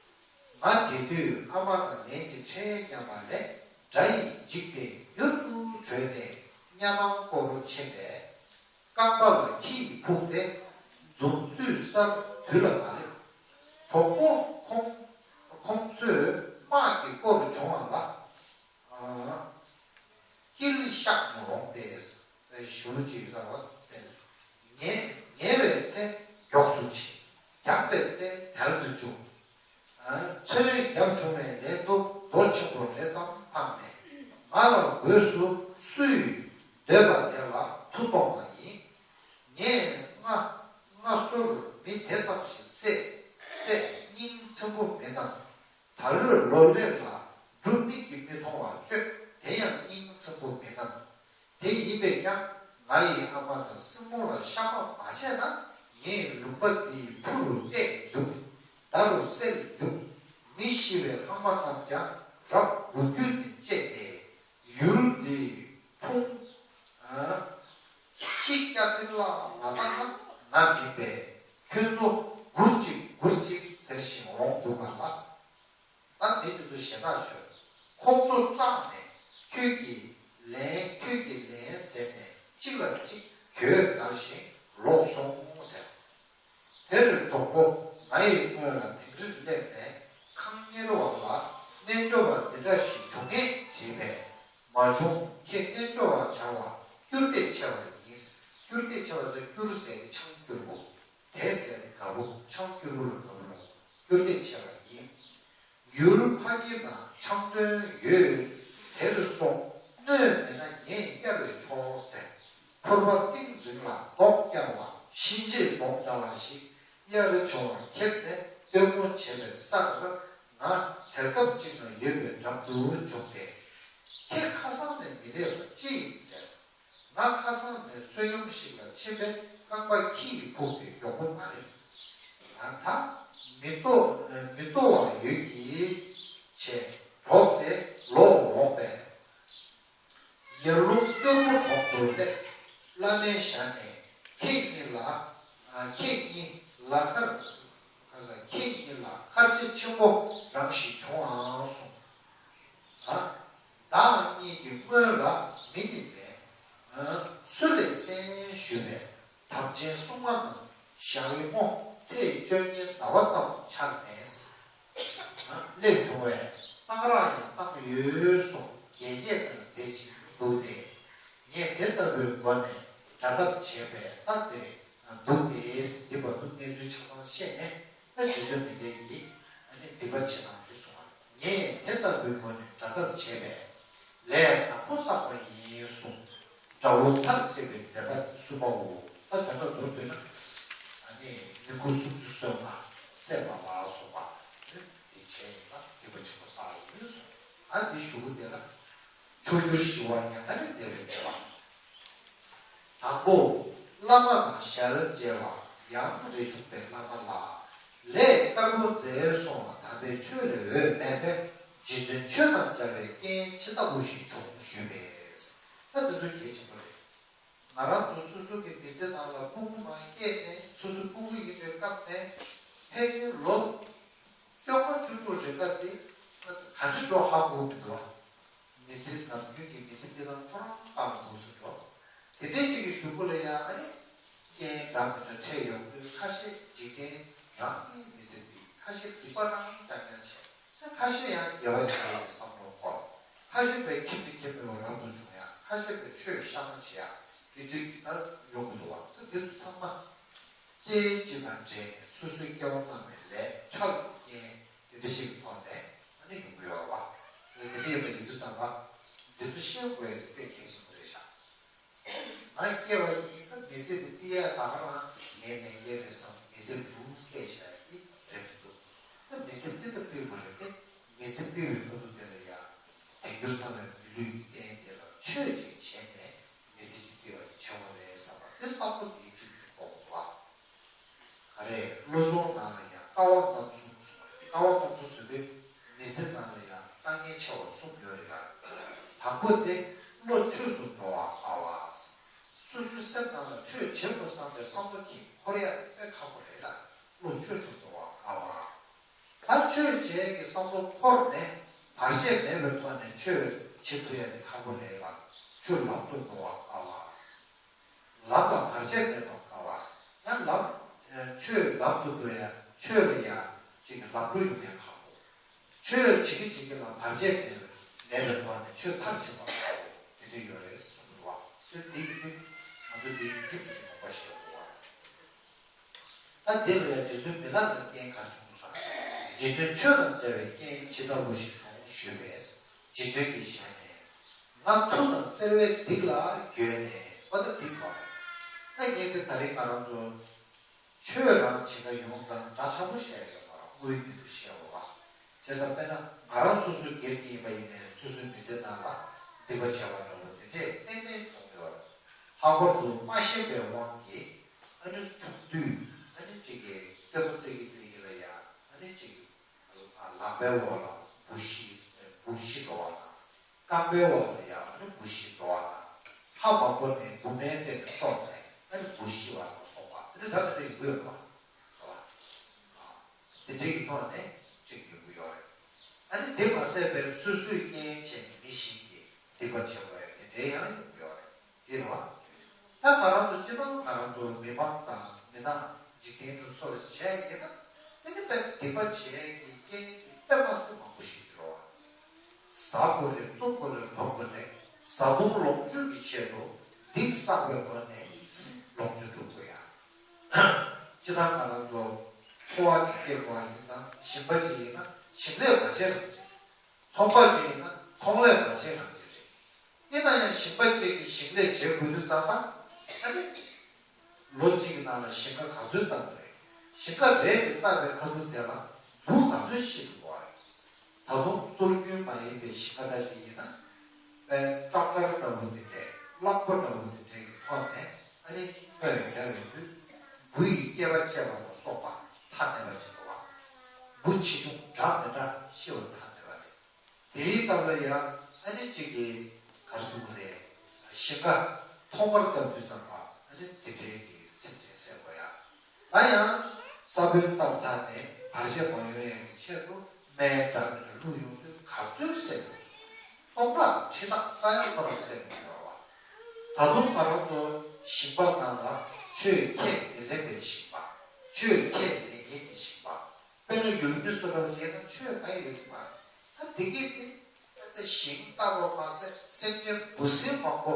ང་དེ་དུས་ཨ་མ་དང་ལན་གཅིག་འཕྲད་མཉམ་པ་ལས་དགྲ་ཡིས་འཇིགས་ཏེ་མྱུར་དུ་བྲོས་ཏེ་གཉའ་ནང་སྐོར་ཕྱིན་པས། རྐང་པ་ལ་ཁྱི་ཡིས་ཕུག་སྟེ་འཛུམ་དུས་སར་དུས་ལ་མ་སླེབས། གྲོགས་པོ་ཁོང་ཁོང་ཚོས་དམག་གི་སྐོར་བྱུང་བ་ལ། དཀྱིལ་བཤགས་ནས་འོང་སྟེ། ཞུ་ཅིག་ར་བ་བཙལ། ཉེ་ཉེ་བའི་ཚེ་མགྱོགས་སུ་ཕྱིན། རྒྱགས་པའི་ཚེ་དལ་དུ་བཅུག་ཚོས་བརྒྱབ་བྱུང་བའི་ལན་དུ་རྡོ་ཆེན་པོ་རེ་ཙམ་འཕངས་ནས། ང་ལ་སྒོས་སུ་སུས་འདོད་པ་དེ་ལ་མཐུ་གཏོང་བ་ཡིན། ངས་སྔ་སྔ་སོར་མི་དེ་ཙམ་ཞིག་བསད་བསད་སྙིང་ཚིམ་པོ་མིན་ནམ། ད་ལོས་ལོ་ལེགས་ལ་འབྲུ་མིག་གིས་མི་མཐོང་བར་གཅོད་དེ་ཡང་སྙིང་ཚིམ་པོ་མིན་ནམ། དེ་ཡིན་པས་ཀྱང་ང་ཡི་ཨ་མ་དང་སྲིང་མོ་ལ་གཤའ་མ་མ་བྱས་ན་ངས་ལུང་པ་འདིའི་ཕུ་རུ་གཏད་འཇུག་མདའ་རུ་གསལ་འཇུག་མི་ཤི་བའི་ལྷག་མ་རྣམས་ཀྱང་རབ་དགུ་བརྒྱུད་ནས་བཅད་དེ་ཡུལ་འདིའི་ཕུང་ཨ་ཁྱི་སྐྱ་ཐིར་ལ་མ་བཏང་ན་ང་མིན་པས་ཁྱོད་ཚོ་སྒུར་ཅིག་སྒུར་ཅིག་ཟེར་ཞིང་འོང་འདུག་པ་ལ། ད་མི་དེ་ཚོ་ཞེ་དྲག་བྱོས། ཁོང་ཚོ་སྐྲག་ནས་ཁྱོད་ཀྱི་ལན་ཁྱོད་ཀྱི་ལན་ཟེར་ནས་གཅིག་ལ་གཅིག་གྱོད་བརྡར་ཞིང་ལོག་སོང་ཟེར། དེར་གྲོགས་པོ་ང་ཡི་སྔོན་ལ་དིང་རིར་སླེབས་ནས་ཁང་གཉེར་བ་ལ་རྣལ་འབྱོར་པ་འདི་འདྲ་ཞིག་བྱུང་ངེས་དྲིས་པས། མ་བྱུང་། ཁྱེད་རྣལ་འབྱོར་བ་བྱ་བ་སྐྱུར་ལྡད་ཆེ་བ་ཡིན། སྐྱུར་ལྡད་ཆེ་བ་ཟེར་སྐྱུར་ཟེར་ཏེ་ཆང་སྐྱུར་པོ། དེ་ཟེར་ཏེ་དགའ་པོ་ཆང་སྐྱུར་པོ་ལ་དགའ་པོ་ལ་སྐྱུར་ལྡད་ཆེ་བ་ཡིན། ཡུལ་ཕ་གི་ན་ཆང་འདོན་ཡོད། དེར་སོང་། སྣོད་མེད་ན་ངས་གཡར་བས་ཆོག་ཟེར། ཕོར་པ་གཏིང་རིང་ལ་མདོག་གཡར་བ་གཤིན་རྗེའི་མདོག་འདྲ་བ་ཞིག་གཡར་བྱུང་བ་ཁྱེར་ནས་སྟོན་མོ་བྱེད་པའི་སར་ང་དལ་སྐབས་གཅིག་ན་ཡོད་པའི་འགྲམ་དུ་བྱུང་སྟེ། ཁྱེད་ཁ་སང་ནས་མི་སླེབས་པ་ཅི་ཡིན་ཟེར། ང་ཁ་སང་ནས་བསོད་སྙོམས་ཤིག་ལ་ཕྱིན་པས་རྐང་པ་ཁྱི་ཡིས་ཕུག་སྟེ་མགྱོགས་པོ་མ་རེད། ད་མི་ལྟོ་མི་ལྟོ་བ་ཡོད་ཀྱིས་བྱས་འགྲོགས་ཏེ་ལོག་འོང་པས། ཡར་ཀླུང་སྐྱོར་མོ་གྲོང་དུ་སླེབས། བླ་མའི་ཞལ་ནས་ཁྱེད་གཉིས་ལ་ཁྱེད་གཉིས་ལ་ཁར་ཁྱེད་གཉིས་ལ་ཁར་ཆེ་ཆེན་པོ་རང་ཞིག་བྱུང་ཨང་གསུངས། བདག་གཉིས་ཀྱི་སྔོན་ལ་མི་ནི་མེད། སུ་ལས་གསན་ཞུས་པས། དམ་ཅན་སྲུང་མ་རྣམས་ཞག་ལི་མོ་ཚེས་བཅོ་གཉིས་ཟླ་བ་ཙམ་འཆར་མེད། སླེབས་བྱུང་བས་གཏང་རག་ཡང་བཏང་ཡོད་གསུངས། དགྱེས་དགྱེས་ལྟར་མཛད་ཅིང་འདུག་སྟེ། ངས་དེ་ལྟ་བུའི་སྒོ་ནས་དགྲ་འཐབ་བྱས་པས་ད་དེ་རེད། འདུག་སྟེ། འདི་བར་དུ་གནས་ཚུལ་ཆ་ཚང་བཤད་ནས་ད་རྗེ་བཙུན་མི་ལའི་གིས་ཨ་ནི་སྡིག་པ་ཆེ་དང་དེ་གསུངས་པ་རེད། ངས་དེ་ལྟ་བུའི་སྒོ་ནས་དགྲ་འཐབ་བྱས་པས་ལས་དང་པོ་བསགས་པ་ཡིན་གསུངས། དགྲ་བོ་མཐར་བཅད་པའི་མཛད་པ་གསུམ་པའོ། ད་དོན་དག་མདོར་བསྡུས་ན་ཨ་ནི་མི་དགུ་སུམ་ཅུ་སོ་ལྔ་བསད་པ་ལ་སོགས་པ་དེ་བྱས་ཡིན་ན་སྡིག་པ་ཆེན་པོ་བསགས་ཡིན་གསུངས། ཨ་འདི་ཞུ་གི་དེ་ལ། མཆོག་གྱུར་ཞི་བ་མྱ་ངན་ལས་འདས་པའི་བདེ་བ། དང་པོ། བླ་མ་དང་ཞལ་མཇལ་བ། ཡང་རས་ཆུང་པའི་བླ་མ་ལ་ལས་དཀར་པོ་མཛད་སོང་བ་ དམ་པའི་ཆོས་ལས་འོས་མེད་པས་རྗེ་བཙུན་ཆོས་དང་མཇལ་བའི་རྐྱེན་ཇི་ལྟ་བུ་ཞིག་བྱུང་ཞུས་པས། ད་འདི་ཚོ་གལ་ཆེན་པོ་རེད། ང་རང་ཚོ་སོ་སོ་གི་མི་ཚེ་ནང་ལ་ཕྲུ་གུ་མ་སྐྱེས་ནས་སོ་སོ་ཕྲུ་གུ་ཡིན་པའི་སྐབས་ནས་ཕལ་ཆེར་ལོ་བཅོ་ལྔ་བཅུ་དྲུག་རེ་འགའ་དེ་ག་འདྲ་འགྲོ་ཧ་གོ་མི་འདུག་བ། མི་ཚེ་ནམ་རྒྱུན་གྱི་མི་ཚེ་འདི་ལ་ཁོ་རང་རྐང་ལ་འདུག་སེ་འགྲོ། དེ་འདྲའི་ཅིག་གི་གཞུག་གུ་ལ་ཡང་ཨ་ནི་རྐྱེན་འདྲ་མི་འདྲ་འཕྲད་ཡོང་དུས་ཁ་ཤས་འཇིག་རྟེན་རང་གི་མི་ཚེ་འདི་ཁ་ཤས་སྡིག་པ་རང་རྐྱང་རྐྱང་བྱས། ཁ་ཤས་ཡང་དགེ་བ་བྱེད་ཡག་གི་བསམ་བློ་འཁོར། ཁ་ཤས་པའི་ཁྱིམ་ནས་ཁྱིམ་མེད་པར་རབ་ཏུ་བྱུང་ཡག་ཁ་ཤས་པའི་ཆོས་བཤད་མ་བྱེད་ཡག་དེ་འདྲའི་གི་ད་ཡོང་གི་འདུག་བ། ད་དེ་ཚོ་ཚང་མ་རྐྱེན་གཅིག་དང་འབྲེལ་ནས་སོ་སོའི་སྐྱེ་བ་སྔ་མའི་ལས་ཁྲག་གི་རྐྱེན་དེ་འདྲ་ཞིག་གི་ཐོག་ནས་ཨ་ནི་ཡོང་གི་ཡོད་རེད་བ། དེ་འདྲ་ཡོད་པ་ཡིན་དུས་ཙམ་པ་འདི་ཚོ་ཤེས་དགོས་ཡག་དེ་དཔེ་གལ་ཆེན་པོ་རེད་ཤག་ང་སྐྱེ་བ་ཡིན་ན་མི་ཚེ་འདི་སྤི་ཡ་ད་ག་རང་ངའི་ལས་འགན་རེད་བསམ་མི་ཚེ་འདུག་སྐྱེལ་བྱ་ཡག་གི་རེད་མི་འདུག་ད་མི་ཚེ་འདི་ལ་སྤེལ་དགོས་རེད་དེ། མི་ཚེ་སྤེལ་བའི་སྐབས་དུ་དེ་ལ་ཡང་དལ་འགྱུར་ཚང་བའི་མི་ལུས་ཀྱི་རྟེན་དེ་ལ་ཆོས་ཅིག་བྱས་ནས་མི་ཚེ་ཅིག་སྐྱེལ་བ་ཅིག་བྱེད་དགོས་རེད་བསམ་པ་དེ་བསམ་བློ་དེའི་ཁྲིད་དུ་གོ་བ། ག་རེ་བློ་སྦྱོང་ནང་ལ་ཡང་ཀ་བ་རྣམ་གསུམ་གསུངས་པ་རེད། ཀ་བ་རྣམ་གསུམ་ཟེར་དུས་མི་ཚེ་ནང་ལ་ཡང་དཀའ་ངལ་ཆེ་བ་གསུམ་ཡོད་རེད་ལ། དང་པོ་དེ་བློ་ཆོས་སུ་འགྲོ་བ་དཀའ་བ། སོ་སོའི་སེམས་ནང་ལ་ཆོས་བྱེད་དགོས་བསམ་པའི་བསམ་བློ་གཅིག་འཁོར་ཡ་དེ་དཔེ་ཁག་པོ་རེད་ལ། བློ་ཆོས་སུ་འགྲོ་བ་དཀའ་བ། ད་ཆོས་བྱེད་ཀྱི་བསམ་བློ་འཁོར་ནས་བར་ཆད་མེད་པའི་ཐོག་ནས་ཆོས་བྱེད་ཐུབ་ཡ་དེ་ཁག་པོ་རེད་ལ། ཆོས་ལམ་དུ་འགྲོ་བ་དཀའ་བ། ལམ་ལ་བར་ཆད་མེད་པར་དཀའ་བ། ཡང་ལམ། ཆོས་ལམ་དུ་འགྲོ་ཡ་ཆོས་ལ་ཡ་ཅིག་གི་ལམ་འགྲོ་ཡོང་ཡ་ཁག་པོ། ཆོས་བྱེད་ཀྱི་བྱེད་ཀྱི་ལ་བར་ཆད་མེད་པའི་མེད་པའི་ཐོག་ནས་ཆོས་མཐར་ཕྱིན་པ་ཁག་པོ་དེ་འདྲ་ཡོད་རེད་གསུངས་འདུག་བ། དེ་འདི་ཡིན་དུས་ང་ཚོ་འདི་ཡིན་དུས་ཀྱི་དགོངས་པ་བཞེས་དགོས་བ་རེད། ད་དེ་ལ་ཡང་རྗེ་བཙུན་མི་ལ་ལ་རྐྱེན་ག་རེ་བྱུང་སོང་། རྗེ་བཙུན་ཆོས་དང་མཇལ་བའི་རྐྱེན་ཇི་ལྟ་བུ་ཞིག་བྱུང་ཞུས་པས། རྗེ་བཙུན་གྱི་ཞལ་ནས། ང་མཐུ་དང་བརྩེ་བས་སྡིག་ལ་འགྱོད་ནས་པ་ད་སྡིག་པ། ད་ངས་དེ་ད་རེས་ང་རང་ཚོ་ཆོས་རང་བྱེད་ཀ་ཡོང་ཙང་འདྲ་ཆགས་པོ་བཤད་ཡོད་མ་རེད། དངོས་ཡོད་དུ་བཤད་འོ་བ། བྱས་ཙང་དཔེར་ན་ང་རང་སོ་སོའི་སྒེར་གྱི་ཡིན་པ་ཡིན་ནའི་སོ་སོའི་མི་ཚེ་ནང་ལ་སྡིག་པ་བྱས་པ་འདྲ་བོ་དེ་འདྲས་ཏན་ཏན་བྱུང་ཡོད་རེད། ལྷག་པར་དུ་མ་ཤེས་པའི་དབང་གིས་ཨ་ནི་ཆུང་དུས་ཨ་ནི་གཅིག་གིས་རྩེད་མོ་རྩེ་གི་རྩེ་གི་ལ་ཡ་ཨ་ནི་གཅིག་ལག་པའི་འོག་ལ་འབུ་ཤི་འབུ་ཤི་འགྲོ་བ་དང་། རྐང་པའི་འོག་ལ་ཡ་ཨ་ནི་འབུ་ཤི་འགྲོ་བ་དང་། ཧ་མ་གོ་ནས་འབུ་སྨན་སྟེར་ནས་གཏོར་ནས་ཨ་ནི་འབུ་ཤི་བ་ལ་སོགས་པ་དེ་འདྲ་ད་དེ་འདྲ་ཡོང་གི་ཡོད་པ་རེད་བ། དེ་འདྲའི་གི་ཐོག་ནས་ཅིག་ཡོང་གི་ཡོད་རེད། ཨ་ནི་དེ་མ་ཟད་པའི་སོ་སོའི་རྐྱེན་བྱས་ནས་མི་ཞིག་གིས་སྡིག་པ་བྱེད་པ་ཡང་དེ་འདྲའི་ཡང་ཡོང་གི་ཡོད་རེད། དེ་རེད་བ། ད་ང་རང་ཚོ་སྤྱི་བཏང་ང་རང་ཚོ་མི་མང་དང་མི་ནག་འཇིག་རྟེན་དུ་སོགས་བྱས་ཡིན་ན་དེ་ནི་དཔེ་སྡིག་པ་བྱས་ཀྱི་རྐྱེན་གྱིས་དཔེ་མ་སྲིད་མང་པོ་ཞིག་འགྱུར་བ། ཟ་དགོས་རེད། བཏུང་དགོས་རེད། འཐུང་དགོས་རེད། བཟའ་བཏུང་ལོངས་སྤྱོད་ཀྱི་ཆེད་དུ་སྡིག་བསགས་པའི་སྒོ་ནས་ལོངས་སྤྱོད་སྒྲུབ་དགོས་ཡ། སྤྱིར་བཏང་ང་རང་ཚོ་འཚོ་བ་ཅིག་སྐྱེལ་དགོས་པ་ཡིན་ཙང་ཞིང་པ་ཅིག་ཡིན་ན་ཞིང་ལས་མ་བྱས་རང་བྱེད། ཚོང་པ་ཅིག་ཡིན་ན་ཚོང་ལས་མ་བྱས་རང་བྱེད་རེད། ཡིན་ན་ཡང་ཞིང་པ་ཅིག་གིས་ཞིང་ལས་བྱེད་དགོས་དུས་ཙམ་པ་ཨ་ནི། ལོ་གཅིག་གི་ནང་ལ་ཞིང་ཁ་ག་ཚོད་བཏབ་པ་རེད། ཞིང་ཁ་རེ་རེ་བཏབ་པའི་ཁ་ཐུག་དེ་ལ་འབུ་ག་ཚོད་ཤི་འགྲོ་བ་རེད། ད་དུང་སྲོལ་རྒྱུན་མ་ཡིན་པའི་ཞིང་ཁ་འདྲ་ཞིག་ཡིན་ན། པའི་ཊེག་ཊར་འདྲ་བོ་དེ་འདྲས་གླང་པོ་འདྲ་བོ་དེ་འདྲས་ཀྱི་ཐོག་ནས་ཨ་ནི་སྤོས་རྒྱག་ཡོང་དུས་འབུ་ཡི་སྐྱེས་པ་བཅད་པ་ལ་སོགས་པ་ཐ་མལ་པ་ཞིག་འགྲོ་བ། འབུ་ཆེ་ཆུང་འདྲ་མི་འདྲ་ཤི་བ་ཐ་མལ་པ་རེད། དེའི་སྐབས་ལ་ཡང་ཨ་ནི་གཅིག་གིས་ག་རེ་ཟེར་དགོས་རེད། ཞིང་ཁ་ཐོག་མར་བཏབ་དུས་ཙམ་པ་ཨ་ནི་དེ་འདྲའི་གི་སེམས་ཅན་བསད་དགོས་ཡ། ད་ཡང་ས་བོན་བཏབ་ཚར་ནས་བར་ཆད་མ་ཡོང་ཡ་གི་ཆེད་དུ་སྨན་འདྲ་མི་འདྲ་བླུགས་ཡོང་དུས་ག་ཚོད་བསད་དགོས། སྟོང་ཕྲག་ཁྲི་ཕྲག་ས་ཡ་ཁོ་རང་བསད་དགོས་ཡོད་རེད་བ། ད་དུང་ང་རང་ཚོ་ཞིང་པ་ནང་ལ་ཆོས་ཁས་མི་ལེན་པའི་ཞིང་པ། ཆོས་ཁས་ལེན་མཁན་གྱི་ཞིང་པ། དཔེར་ན་ཡུལ་མི་སུ་འདྲ་བྱས་ན་ཆོས་གང་ཡོད་ཀྱི་མ་རེད། ད་འདི་གས་དེ་ད་ཞིང་བཏབ་པ་མ་ཟད་སེམས་ཅན་འབུ་སྲིན་མང་པོ་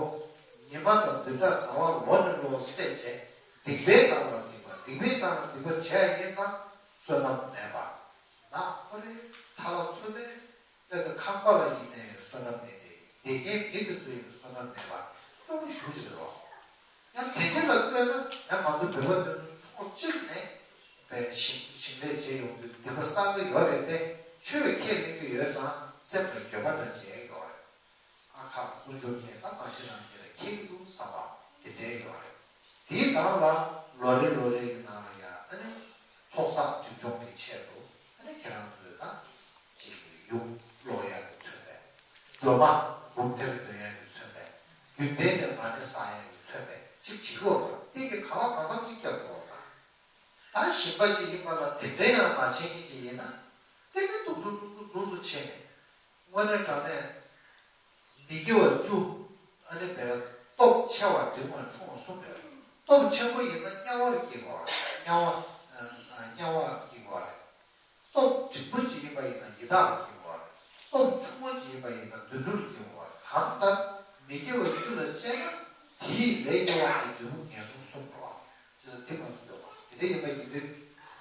ཉི་མ་དང་བདུན་ཕྲག་ཟླ་བ་ལོ་ནས་ལོ་བསད་བྱས་སྡིག་པའི་སྒང་ལ་སྡིག་པ་སྡིག་པའི་སྒང་ལ་སྡིག་པ་བྱས་ཡིན་ཙང་བསོད་ནམས་མེད་པ། ནག་ཁོ་རེ་ཐ་ལ་ཚུ་མེད། དཔེར་ན་ཁང་པ་ལ་ཡིན་ནའི་བསོད་ནམས་མེད་དེ། བསྡད་མཁན་མི་དེ་ཚོ་ཡིན་ན་བསོད་ནམས་མེད་པ་སྐྱོ་པོ་ཞེ་པོ་ཅིག་རེད་བ། ཡང་དེ་འདྲ་ལ་ལྟོས་ན་ཡང་ང་ཚོ་བོད་པ་དེ་ཚོ་ཕྱོགས་གཅིག་ནས་པའི་ཞིང་ཞིང་ལས་བྱེད་ཡོང་དུས་སྡིག་པ་བསགས་ཀྱི་ཡོད་རེད་དེ། ཆོས་ཁས་ལེན་གྱི་ཡོད་ཙང་སེམས་ལ་འགྱོད་པ་འདྲ་བྱེད་ཡོད་རེད། ཨ་ཁ་དཀོན་མཆོག་གིས་ད་མ་གཞི་རང་གི་ལ་ཁྱེར་གྱི་འདུག་བསམ་པ་དེ་འདྲའི་ཡོད་རེད། དེའི་སྒང་ལ་ལོ་རེ་ལོ་རེ་གི་ནང་ལ་ཡང་ཨ་ནི་ཚོགས་བསགས་སྒྲིབ་སྦྱོང་གི་ཆེད་དུ་ཨ་ནི་ཁྱེད་རང་ཚོས་ད་ སྒྲོལ་མ་འབུམ་ཐེར་འདོན་ཡ་ཡིས་མཚོན་པའི། རྒྱུན་གཏན་ནས་མ་ཎི་བསགས་ཡ་ཡིས་མཚོན་པའི་ཅིག་བྱེད་ཀྱི་ཡོད་པ། དེ་གི་གང་ལ་གང་འཚམ་ཅིག་བརྒྱབ་འགྲོ་བ་དང་། ད་ཞིང་པ་ཅིག་ཡིན་པ་ལ་དེ་འདྲའི་ཡང་མ་བྱེད་མཁན་ཅིག་ཡིན་ན། དེ་ནི་སྡུག་སྡུག་སྡུག་སྡུག་སྡུག་སྡུག་བྱས་ནས། དངོས་གནས་དྲང་གནས་མི་དགེ་བ་བཅུ། ཨ་ནི་བའི་སྟོབས་ཆེ་བ་འབྲིང་བ་ཆུང་བ་གསུམ་རེད། སྟོབས་ཆེན་པོ་ཡིན་ན་དམྱལ་བར་སྐྱེ་དགོས་རེད། དམྱལ་བ། ཨ། དམྱལ་བར་སྐྱེ་དགོས་རེད། སྟོབས་འབྲིང་པོ་ཅིག་ཡིན་པ་ཡིན་ན་ཡི་དྭགས་ལ་སྐྱེ་དགོས་རེད། སྟོབས་ཆུང་ངུ་ཅིག་ཡིན་པ་ཡིན་ན་དུད་འགྲོ་ལ་སྐྱེ་དགོས་རེད། གང་ལྟར་མི་དགེ་བ་བཅུ་ལ་སྤྱད་ན་དེའི་ལས་དམྱལ་བ་དང་འབྲས་བུ་ངན་སོང་གསུམ་རེད་བ། ཅེས་དེ་མ་གཏོགས་པ་དེ་འདྲ་ཡིན་པ་ཡིན་དུས།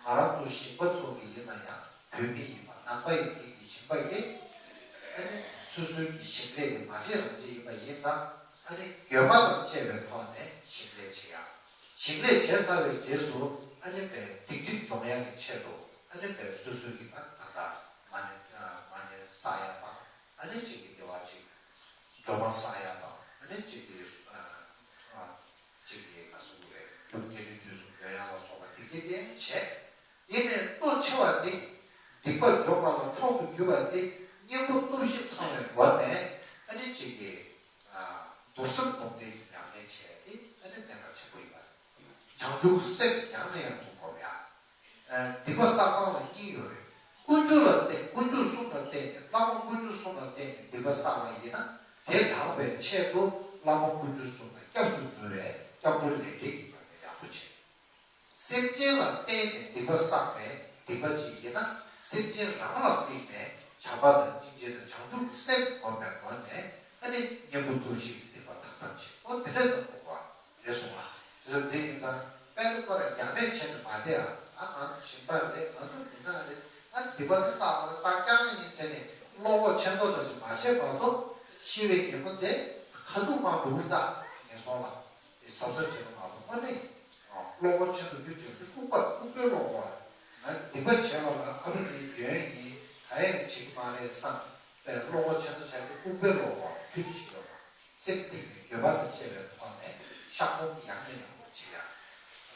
ང་རང་ཚོ་ཞིང་པ་ཚོ་གི་ཡིན་ན་ཡང་། བོད་མི་ཡིན་པ། ནང་པ་ཡིན་མཁན་གྱི་ཞིང་པ་ཡིན། ཨ་ནི་སོ་སོའི་གི་ཞིང་ལས་དེ་མ་བྱས་རང་བྱས་ཡིན་པ་ཡིན་ཙང་། ཨ་ནི་འགྱོད་པ་དང་བཅས་པའི་ཐོག་ནས་ཞིང་ལས་བྱེད་ཡ། ཞིང་ལས་བྱས་ཚར་བའི་རྗེས་སུ། ཨ་ནི་བའི་སྡིག་སྒྲིབ་སྦྱོང་ཡ་གི་ཆེད་དུ། ཨ་ནི་བའི་སོ་སོའི་གི་ད་ད་ལྟ་མ་ཎི། ཨ། མ་ཎི་བསགས་ཡ་དང་། ཨ་ནི་གཅིག་གི་བདེ་བ་གཅིག་སྒྲོལ་མ་བསགས་ཡ་དང་། ཨ་ནི་གཅིག་གི། ཨ། ཨ། གཅིག་གི་ག་སུ་རེད། རྒྱུ་རྒྱལ་རིགས་དུས་གསུམ་འདོན་ཡ་ལ་སོགས་པ་དེ་གྱད་དེ་བྱས། དེ་ནས་གཙོ་ཆེ་བ་འདི། སྡིག་པ་སྦྱོང་བ་ལ་མཆོག་ཏུ་གྱུར་པ་འདི་གཉེན་པོ་སྟོབས་བཞི་ཚང་བའི་སྒོ་ནས། ཨ་ནི་གཅིག་གི། ཨ། རྡོར་སེམས་སྒོམ་བཟླས་ཀྱི་ཉམས་ལེན་བྱས་ཏེ། ཨ་ནི་གནད་འགག་ཆེན་པོ་ཡིན་པ་རེད། བྱང་ཆུབ་སེམས་ཡང་ནས་ཡང་དུ་སྒོམ་ཡ། ཨ། སྡིག་པ་བསགས་སྟངས་ལ་གཉིས་ཡོད་རེད། ཀུན་སྤྱོད་ལ་བརྟེན། ཀུན་སྤྱོད་གསུམ་ལ་བརྟེན་ནས། བླ་མ་ཀུན་སྤྱོད་གསུམ་ལ་བརྟེན་ནས་སྡིག་པ་བསགས་པ་ཡིན་ན། དེ་དག་པའི་ཆེད་དུ་བླ་མ་ཀུན་སྤྱོད་གསུམ་ལ་སྐྱབས་སུ་འགྲོ་བའི་སྐྱབས་འགྲོ་ལས་འབྲས་ཀྱི་བར་ན་ཡག་པོ་བྱེད། སེམས་ཅན་ལ་བརྟེན་ནས་སྡིག་པ་བསགས་པའི་སྡིག་པ་ཅིག་ཡིན་ན། སེམས་ཅན་རང་ལ་དམིགས་ནས་བྱམས་པ་དང་སྙིང་རྗེ་དང་བྱང་ཆུབ་སེམས་སྒོམ་པའི་སྒོ་ནས། ཨ་ནི་གཉེན་པོ་སྟོབས་བཞི་གི་སྡིག་པ་དག་ཐབས་བྱེད། ཨོ་དེ་འདྲ་གནང་དགོས་པ་རེད་གསུངས་པ། དེ་ཚོ་དེ་ཡིན་ཙང་དཔལ་ལུང་པར་རྒྱ་མེད་བྱས་ནས་མ་བསྡད་ཨ། ཨ། ང་ཚོ་ཞིང་པ་རེད། ང་ཚོ་མི་ནག་རེད། ཨ། སྡིག་པ་དེ་བསགས་པ་རེད། བསགས་རྐྱང་ཡིན་ཟེར་ནས་བློ་ཁོག་ཆེན་པོ་འདྲ་ཞིག་མ་བྱས་བར་དུ། ཤི་བའི་ཉིན་མོ་དེ་ཁ་ཐུག་མ་འགྲོ་གི་ད་ངན་སོང་ལ་དེ་གཟབ་གཟབ་བྱས་ན་མ་གཏོགས། ཨ་ནི་བློ་ཁོག་ཆེན་པོ་རྒྱུ་བྱུང་དུས་ལྐུགས་པ། ལྐུགས་པའི་བློ་ཁོག་རེད། ང་སྡིག་པ་བྱས་པ་ལ་ཨ་རུ་ནས་འཇོན་ཡིན། ག་ཡང་བྱེད་ཀྱི་མ་རེད་བསམ་པའི་བློ་ཁོག་ཆེན་པོ་བྱས་ཏེ་ལྐུགས་པའི་བློ་ཁོག་ཕུད་ཀྱི་ཡོད་པ། སེམས་གཏིང་ནས་འགྱོད་པ་དང་བཅས་པའི་ཐོག་ནས་བཤགས་སྡོམ་ཡང་ནས་ཡང་དུ་བྱེད་ཡ།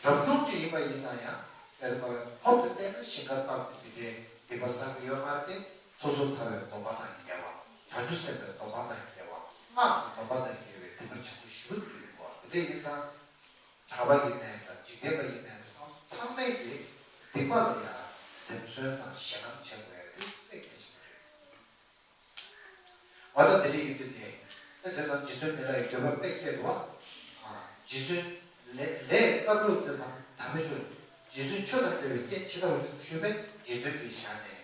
རབ་བྱུང་ཅིག་ཡིན་པ་ཡིན་ན་ཡང་། དཔེར་ན་ཧོབ་ཏེ་བལྟས་ན་ཞིང་ཁར་བཏབ་སྟེ་དེ་འདྲའི་སྡིག་པ་བསགས་ཀྱི་ཡོད་མ་རེད་དེ། སོ་སོར་ཐར་པའི་སྡོམ་པ་དང་ཉེ་བ། བྱང་ཆུབ་སེམས་དཔའི་སྡོམ་པ་དང་ཉེ་བ། སྔགས་ཀྱི་སྡོམ་པ་དང་ཉེ་བའི་སྡིག་པ་ཆེན་པོ་ཞེ་པོ་ཅིག་ཡོད་པ། དེ་འདྲ་ཡིན་ཙང་། གྲྭ་པ་ཡིན་ནའི་འདྲ། འཇིག་རྟེན་པ་ཡིན་ནའི་འདྲ། ཚང་མས་ཀྱིས་སྡིག་པ་ལ་ཡང་འཛེམ་ཟོན་དང་ཞེད་སྣང་བྱེད་དགོས་ཡ་དེ་དཔེ་གལ་ཆེན་པོ་རེད། འོ་ད་དེ་འདྲ་ཡིན་དུས་དེ། ད་དེ་ཙམ་རྗེ་བཙུན་མི་ལ་ཡི་འགྱོད་པ་དཔེ་སྐྱེས་འདུག་བ། ཨ། རྗེ་བཙུན་ལས་ལས་སྐབས་ལུགས་དེ་དང་དམ་པའི་ཆོས། རྗེ་བཙུན་ཆོས་དང་བྲལ་བའི་སྐད་ཇི་ལྟ་བ་བྱུང་ཞུས་པས། རྗེ་བཙུན་གྱི་ཞལ་ནས།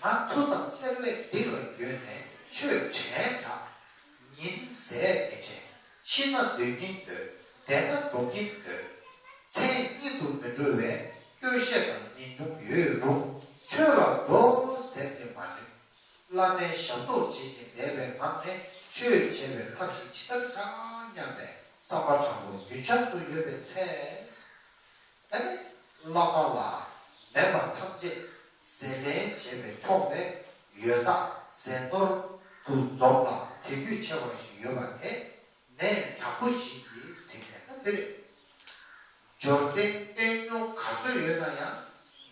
ང་མཐུ་དང་སེལ་བས་སྡིག་ལ་འགྱོད་ནས་ཆོས་དྲན་དྲགས། ཉིན་ཟས་མི་དྲན། ཤི་ན་སྡོད་ཀྱིན་སྡོད། བསྡད་ན་འགྲོ་གིན་སྡོད། མཚན་ཉིད་དུ་མི་འགྲོ་བས་སྐྱོ་ཤས་དང་ངེས་འབྱུང་ཡོད་རུང་། ཆོས་ལ་འགྲོ་ཟེར་ནས་མ་འདྲེན། བླ་མའི་ཞབས་ཏོག་བྱེད་བཞིན་བསྡད་པའི་ངང་ནས་ཆོས་བྱེད་པའི་ཐབས་ཤིག་ཇི་ལྟར་བྱ་སྙམ་པའི་བསམ་པ་དྲང་པོ་རྒྱུན་ཆགས་སུ་ཡོད་པའི་ཚེ། ཨ་ནི་བླ་མ་ལ་མེད་པ་ཐམས་ཅད་ཟས་ལེན་བྱེད་པའི་ཕྱོགས་ནས་ཡོན་བདག་ཟས་ནོར་དུ་འཛོམས་ལ་དད་གུས་ཆེ་བ་ཞིག་ཡོད་པ་དེ་ནད་དྲག་པོ་ཞིག་གིས་ཟིན་ནས། ད་འདིར་འབྱོར་ལྡན་དཔལ་འབྱོར་ག་ཚོད་ཡོད་ན་ཡང་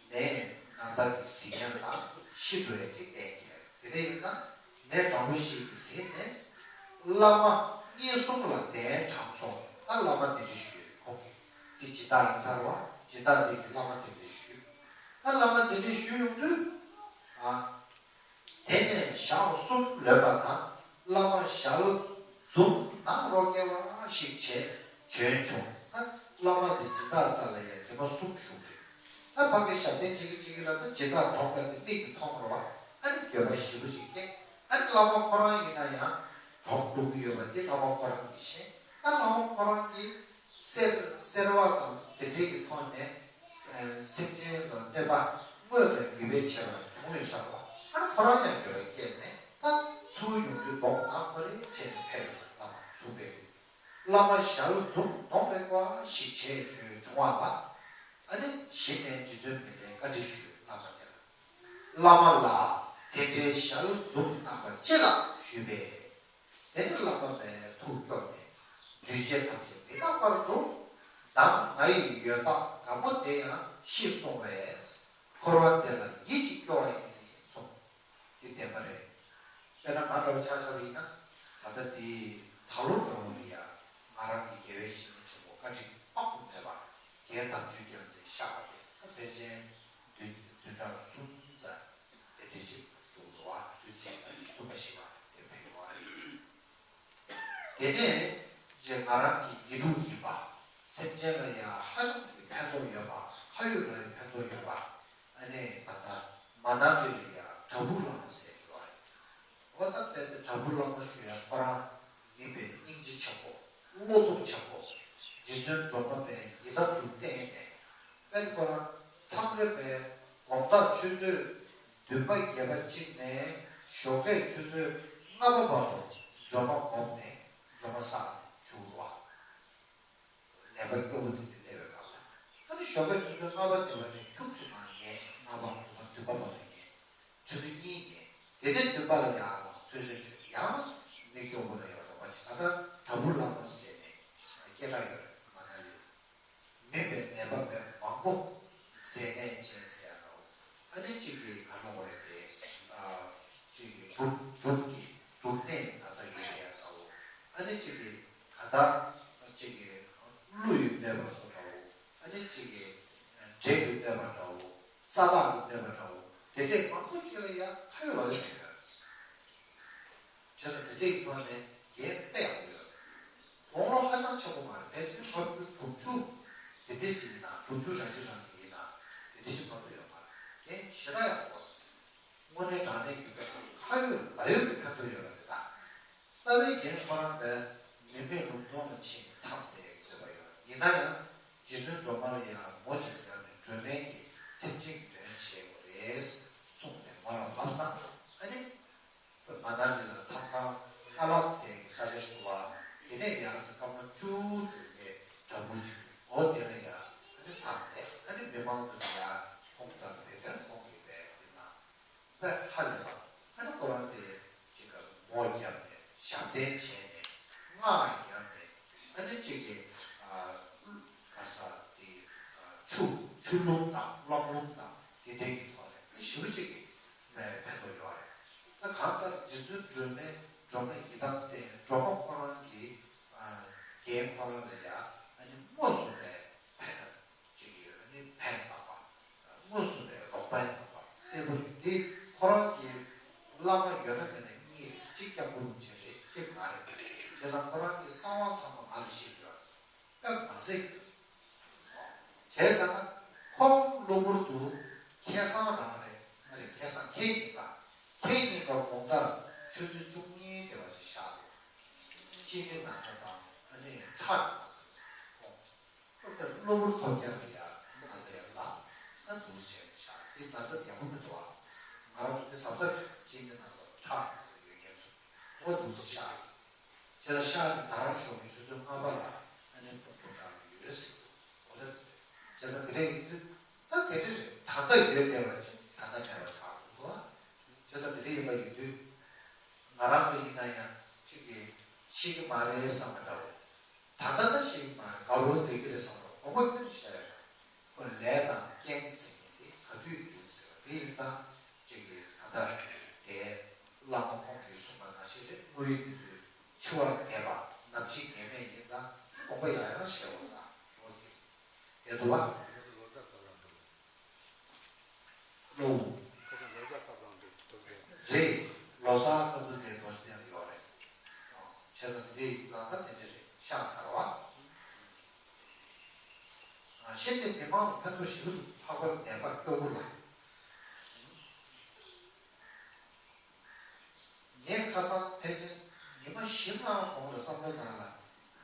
ནད་ན་ཚ་གིས་ཟིན་ཡ་དང་ཤི་འགྲོ་ཡ་ཅིག་གཏན་འཁེལ། དེ་འདྲ་ཡིན་ཙང་། ནད་དྲག་པོ་ཞིག་གིས་ཟིན་ནས། བླ་མ་མངོན་སུམ་ལ་གདན་དྲངས་སོང་། ད་བླ་མ་འདི་འདྲ་ཞུས། ཁོང་གིས་འདི་སྦྱིན་བདག་ཡིན་ཚར་བ། སྦྱིན་བདག་འདི་གིས་བླ་མ་འདི་འདྲ་ཞུས། ད་བླ་མ་འདི་འདྲ་ཞུས་ཡོང་དུས། ཨ། དེ་ནས་ཞག་གསུམ་ལོན་པ་དང་། བླ་མ་ཞལ་འཛུམ་ནག་རོ་བཀལ་བ་ཞིག་བྱས་བྱོན་བྱུང་། ད་བླ་མ་འདི་སྦྱིན་བདག་རྩ་ལ་ཡ་དེ་མ་གསུམ་བཞུགས་རེད། ད་ཕ་གི་ཞབས་བརྟན་བྱེད་ཀྱི་བྱེད་ཀྱི་ལ། ད་སྦྱིན་བདག་གྲོངས་པ་དེ་མིག་གིས་མཐོང་བ་རེད་བ། ཨ་ནི་འགྱོད་པ་ཞེ་པོ་ཅིག་སྐྱེས། ཨ་ནི་བླ་མ་ཁོ་རང་ཡིན་ན་ཡང་གྲོངས་འགྲོ་གི་ཡོད་པ་འདི་བླ་མ་ཁོ་རང་གིས་ཤེས། ཨ། བླ་མ་ཁོ་རང་གིས་སེར་སེར་བ་དང་དེ་འདྲའི་གི་ཐོག་ནས། ཨ། སེམས་ཅན་ལ་གནོད་པ་དངོས་དང་བརྒྱུད་པས་བྱས་པ་བྱུང་ཡོད་ས་རེད་བ། ཨ་ནི་ཁོ་རང་ཡང་འགྱོད་པ་སྐྱེས་ནས། ད་ཚུར་ཡོང་དུས་མདོག་ནག་པོ་རེ་བྱས་ནས་ཕེབས་ཡོད་པ་ལ་ཚུར་ཕེབས་ཡོད། བླ་མ་ཞལ་འཛུམ་མདོག་མེད་པ་ཞིག་བྱས་བྱོན་བྱུང་བ་ལ། ཨ་ནི་གཞི་ནས་རྗེ་བཙུན་མི་ལས་བཀའ་འདྲི་ཞུས། བླ་མ་དེ་ལ། བླ་མ་ལགས། དེ་འདྲའི་ཞལ་འཛུམ་གནང་བ་ཅི་ལགས་ཞུས་པས། དེ་ནས་བླ་མ་མས་ཐུགས་སྐྱོ་ནས། འདུས་བྱས་ཐམས་ཅད་མི་རྟག་པར་འདུག། མདང་ང་ཡི་ཡོན་བདག་དགའ་མོ་དེ་ཡང་ཤི་སོང་བས། འཁོར་བ་འདི་ལ་ཡིད་ཀྱིས་སྐྱོ་བ་ཡིན་གསུངས། འདི་བདེན་པ་རེད། དཔེར་ན་ང་འདྲ་བོ་ཆ་བཞག་པ་ཡིན་ན། ད་ལྟ་འདི་ད་ལོ་འདྲ་བོ་ལ་ཡ་ང་རང་གི་དགེ་བའི་བཤེས་གཉེན་ཆེན་པོ་བཀའ་དྲིན་དཔག་ཏུ་མེད་པ་རྒན་དམ་ཆོས་རྒྱལ་མཚན་ཤག་རེད། ད་ཕལ་ཆེར་བདུན་བདུན་ཕྲག་གསུམ་ཙམ་དེ་འདྲ་ཞིག་འགྲོ་གི་འདུག་བ། བདུན་ཕྲག་གསུམ་པ་བཞི་པ་དེ་ཕེབས་ཡོང་བ་རེད། དེ་ནས་རྗེས་ང་རང་གི་དགེ་ཕྲུག་ཡིན་པ། སེམས་ཅན་ལ་ཡང་ཧ་ཅང་གི་ཕན་ཐོགས་ཡོད་པ། ཁ་ཡོད་ལག་ཡོད་ཕན་ཐོགས་ཡོད་པ། ཨ་ནི་ད་ལྟ་མ་ན་ལི་ལ་ཡང་གྲྭ་བུ་བླ་མ་ཟེར་གྱི་ཡོད་རེད། འོ་ད་དཔེར་ན་གྲྭ་བུ་བླ་མ་ཞུ་ཡ་ཁོ་རང་མི་དཔེ་སྙིང་རྗེ་ཆེན་པོ། བློ་སྟོབས་ཆེན་པོ། རྗེ་བཙུན་སྒྲོལ་མ་དཔེ་ཡི་དམ་དུ་བསྟེན་ནས། དཔེར་ན་ཁོ་རང་མཚམས་རེ་བའི་དགོང་དག་ཆུ་ཚོད་བདུན་པ་བརྒྱད་པ་གཅིག་ནས་ཞོགས་ཀས་ཆུ་ཚོད་ལྔ་པ་བར་དུ་སྒྲོལ་མ་བསྒོམས་ནས་སྒྲོལ་མ་བསགས་ནས་བཞུགས་འདུག་བ། ནད་པ་སྐྱོ་པོ་དེ་ཚོ་བལྟས་པའི་སྐབས་ལ། ཨ་ནི་ཞོགས་ཀས་ཆུ་ཚོད་ལྔ་པ་དེ་བ་ནས་ཁྱུག་ཙམ་མར་ཉལ། ལྔ་པ་དྲུག་པ་བདུན་པ་བར་དུ་ཉལ། ཆུ་ཚོད་གཉིས་ཉལ། དེ་ནས་བདུན་པ་ལ་ཡར་ལངས་གསོལ་ཇ་མཆོད། ཡང་མི་སྐྱོ་པོ་ལ་ཡང་རོགས་པ་བྱེད། ད་ལྟ་གྲྭ་བུ་བླ་མ་ཟེར་ནས་སྐད་གྲགས་ཡོད་རེད། མ་ན་ལི་མི་དཔེ་ནད་པ་དཔེ་མང་པོ་མཛེ་ནད་ཅན་ཟེར་ཡ་འདྲ་བོ། ཨ་ནི་གཅིག་གིས་ག་རེ་ལབ་དགོས་རེད་དེ། ཨ། གཅིག་གིས་གྲུམ་གྲུམ་གྱི་གྲུམ་ནད་ན་ཚ་ཡོད་ཡ་འདྲ་བོ། ཨ་ནི་གཅིག་གིས་ད་ལྟ་གཅིག་གིས་གླུ་ཡི་གནོད་པ་བཟོ་འདྲ་བོ། ཨ་ནི་གཅིག་གིས་འབྲས་ཀྱི་གནོད་པ་འདྲ་བོ། ས་ལག་གི་གནོད་པ་འདྲ་བོ། དེ་འདྲས་མང་པོ་ཅིག་ལ་ཡ་ཁ་ཡོད་ལག་ཡོད་མེད་པ། བྱས་ཙང་དེ་འདྲས་ཀྱི་ཐོག་ནས་འགན་དཔེ་ཡག་པོ་ཡོད། དགུང་ལོ་ཧ་ཅང་ཆེན་པོ་མ་རེད། ཕལ་ཆེར་ལྔ་བཅུ་དྲུག་ཅུ་དེ་འདྲས་ཅིག་ཡིན་ན། དྲུག་ཅུ་རེ་གཅིག་རང་གི་ཡིན་ན་དེ་འདྲས་ཅིག་མ་གཏོགས་ཡོད་མ་རེད། འགན་ཞེ་དྲག་ཡག་པོ། དངོས་གནས་དྲང་གནས་ཀྱི་དཔེ་ཁ་ཡོད་ལག་ཡོད་ཀྱི་ཕན་ཐོགས་ཡོད་པ་རེད་ད། རྩ་བའི་འགན་ཁོ་རང་དཔེ་མི་མེད་ལུང་སྟོང་ལ་ཕྱིན་མཚམས་བསྡད་ཀྱི་འདོད་པ་ཡོད། ཡིན་ན་ཡང་རྗེ་བཙུན་སྒྲོལ་མ་ལ་ཡང་མོ་ཅིག་བརྒྱབ་ནས་སྒྲོལ་མའི་གི་སེམས་ཅན་གྱི་དོན་བྱེད་དགོས་རེད་གསུངས་ནས་མོ་ལ་བབས་ཙང་། ཨ་ནི་མ་ན་ལི་ལ་མཚམས་ཁང་ཀ་ལག་ཟེར་གྱི་ས་ཆ་ཞིག་འདུག་བ། དེ་ནས་ཡང་སྐར་མ་བཅུ་ཙམ་གྱི་གྲྭ་བུ་ཅིག་འོ་དེ་ལ་ཡང་ཨ་ནི་མཚམས་བསྡད། ཨ་ནི་མི་མང་ཚོ་ཡང་ཁོང་རྩར་བསྡད་དེ་ཁོང་གི་བས་དེ་ན། དཔེ་ཧ་ལས་པ། ཨ་ནི་ཁོ་རང་དེ་ཅིག་ག་སོ་མོ་བརྒྱབ་ནས་ཞབས་བརྟན་བྱས་ནས་སྔགས་བརྒྱབ་ནས། ཨ་ནི་གཅིག་གིས་ཨ་ག་ས་དེ་ཨ་ཆུ་ཆུ་ཀླུང་དང་གླང་ཀླུང་དང་དེ་འདྲའི་གི་ཐོག་ནས་ཨ་ཞེ་པོ་ཅིག་གི་ཕན་ཐོགས་ཡོད་རེད། ད་གང་ལྟར་རྗེ་བཙུན་སྒྲོལ་མའི་སྒྲོལ་མ་ཡི་དམ་བསྟེན། སྒྲོལ་མ་ཁོ་རང་གི་ཨ་རྒན་ཁོ་རང་ལ་ཡ་ཨ་ནི་མངོན་སུམ་པའི་ཕན་ཅིག་ཡོད། ཨ་ནི་ཕན་བཏགས་པ། མངོན་སུམ་པའི་རོགས་ཕན་བཏགས་པ་གསལ་པོ་རེད། འདི་ཁོ་རང་གི་བླ་མ་ཡོད་ན་མེད་ན་གཉིས་རེད། གཅིག་སྐྱབས་མགོན་རིན་ཆེན་རེད། གཅིག་ང་རེད། བྱས་ཙང་ཁོ་རང་གི་གསང་བ་ཚང་མ་ང་ལ་བཤད་ཡོད། སྐབས་མ་ཟད་ཀྱི། བྱས་ཙང་ཁོང་གློ་བུར་དུ་ཁ་སང་རང་རེད། ང་རེད། ཁ་སང་ཁེ་ཉིན་པ། ཁེ་ཉིན་པ་དགོང་དག་ཆུ་ཚོད་བཅུ་གཉིས་དེ་བ་ཞིག་ཤར་འདུག་གཅིན་སྙི་ན་ཚ་དང་ཨ་ནི་ཁྲག་གི་ན་ཚ་ཁོང་། ཁོ་པས་གློ་བུར་ཐོལ་རྒྱག་གི་ཡ་ང་ཚོ་ཡ་ལ་ད་འདུག་སེ་བྱས་ཤག་དེ་ན་ཚ་ཡག་པོ་མི་འདུག་ཨ། ང་རང་ཚོ་དེ་གཟབ་གཟབ་བྱས་ནས་ན་ཚ་ཁྲག་ཡོད་མཁན་ཚོ་ཨོ་འདུག་སེ་ཤག་བྱས་ཙང་ཤག་དེ་ད་རང་ཞོགས་ཀྱི་ཆུ་ཚོད་ལྔ་པ་ལ་ཨ་ནི་ཕུང་པོ་འདྲ་ཡོད་ཟེར་འདུག་འོ་ད་བྱས་ཙང་དེ་རེད་ཡིན་དུས་ད་དེ་འདྲ་རེད། ད་ལྟ་ཡོད་བསྡད་པ་ཅིག་ད་ལྟ་མེད་པ་ཆགས་འདུག་ཨ། བྱས་ཙང་དེ་འདྲ་ཡིན་པ་ཡིན་དུས་ང་རང་ཚོ་ཡིན་ན་ཡང་གཅིག་གིས་ཤི་གི་མ་རེད་བསམ་པ་འདྲ་བོ། ད་ལྟ་ད་ཤི་གི་མ་རེད། དགའ་བོ་བསྡད་ཀྱི་རེད་བསམ་རོགས་དགོངས་པ་ཁྱོན་ནས་བཞེས་རེད། ཁོ་ལས་དང་རྐྱེན་ཟེར་མཁན་དེ་ག་དུས་འདུག་ཟེར་བ་དེ་ཡིན་ཙང་གཅིག་གིས་ད་ལྟ་དེ་བླ་མ་ཁོང་གིས་གསུངས་པ་ནང་བཞིན་རེད། དངོས་ཡོད་དུས་ཚོད་འཆི་བ་ངེས་པ་ནམ་འཆི་ངེས་མེད་ཡིན་ཙང་དགོངས་པ་ཡང་ཡང་བཞེས་རོགས་ད་ལོ་དེ། དེ་འདུག་བ། ལོ། རེད། ལོ་གསར་སྐབས་དུ་དེ་རྡོ་རྗེ་གདན་ལ་ཡོད་རེད། བྱས་ཙང་དེ་ཡིན་ཙང་ད་དེ་འདྲ་རེད། ཤག་ཚར་བ། གཞི་དེ་མི་མང་ལ་ཕན་ཐོགས་ཞེ་པོ་འདུག་ལྷག་པར་ནད་པ་སྐྱོ་པོ་ལ། ངས་ཁ་སང་ཕལ་ཆེར་ཉི་མ་བཞི་ལྔ་གོང་ལ་བསམ་བློ་བཏང་ལ།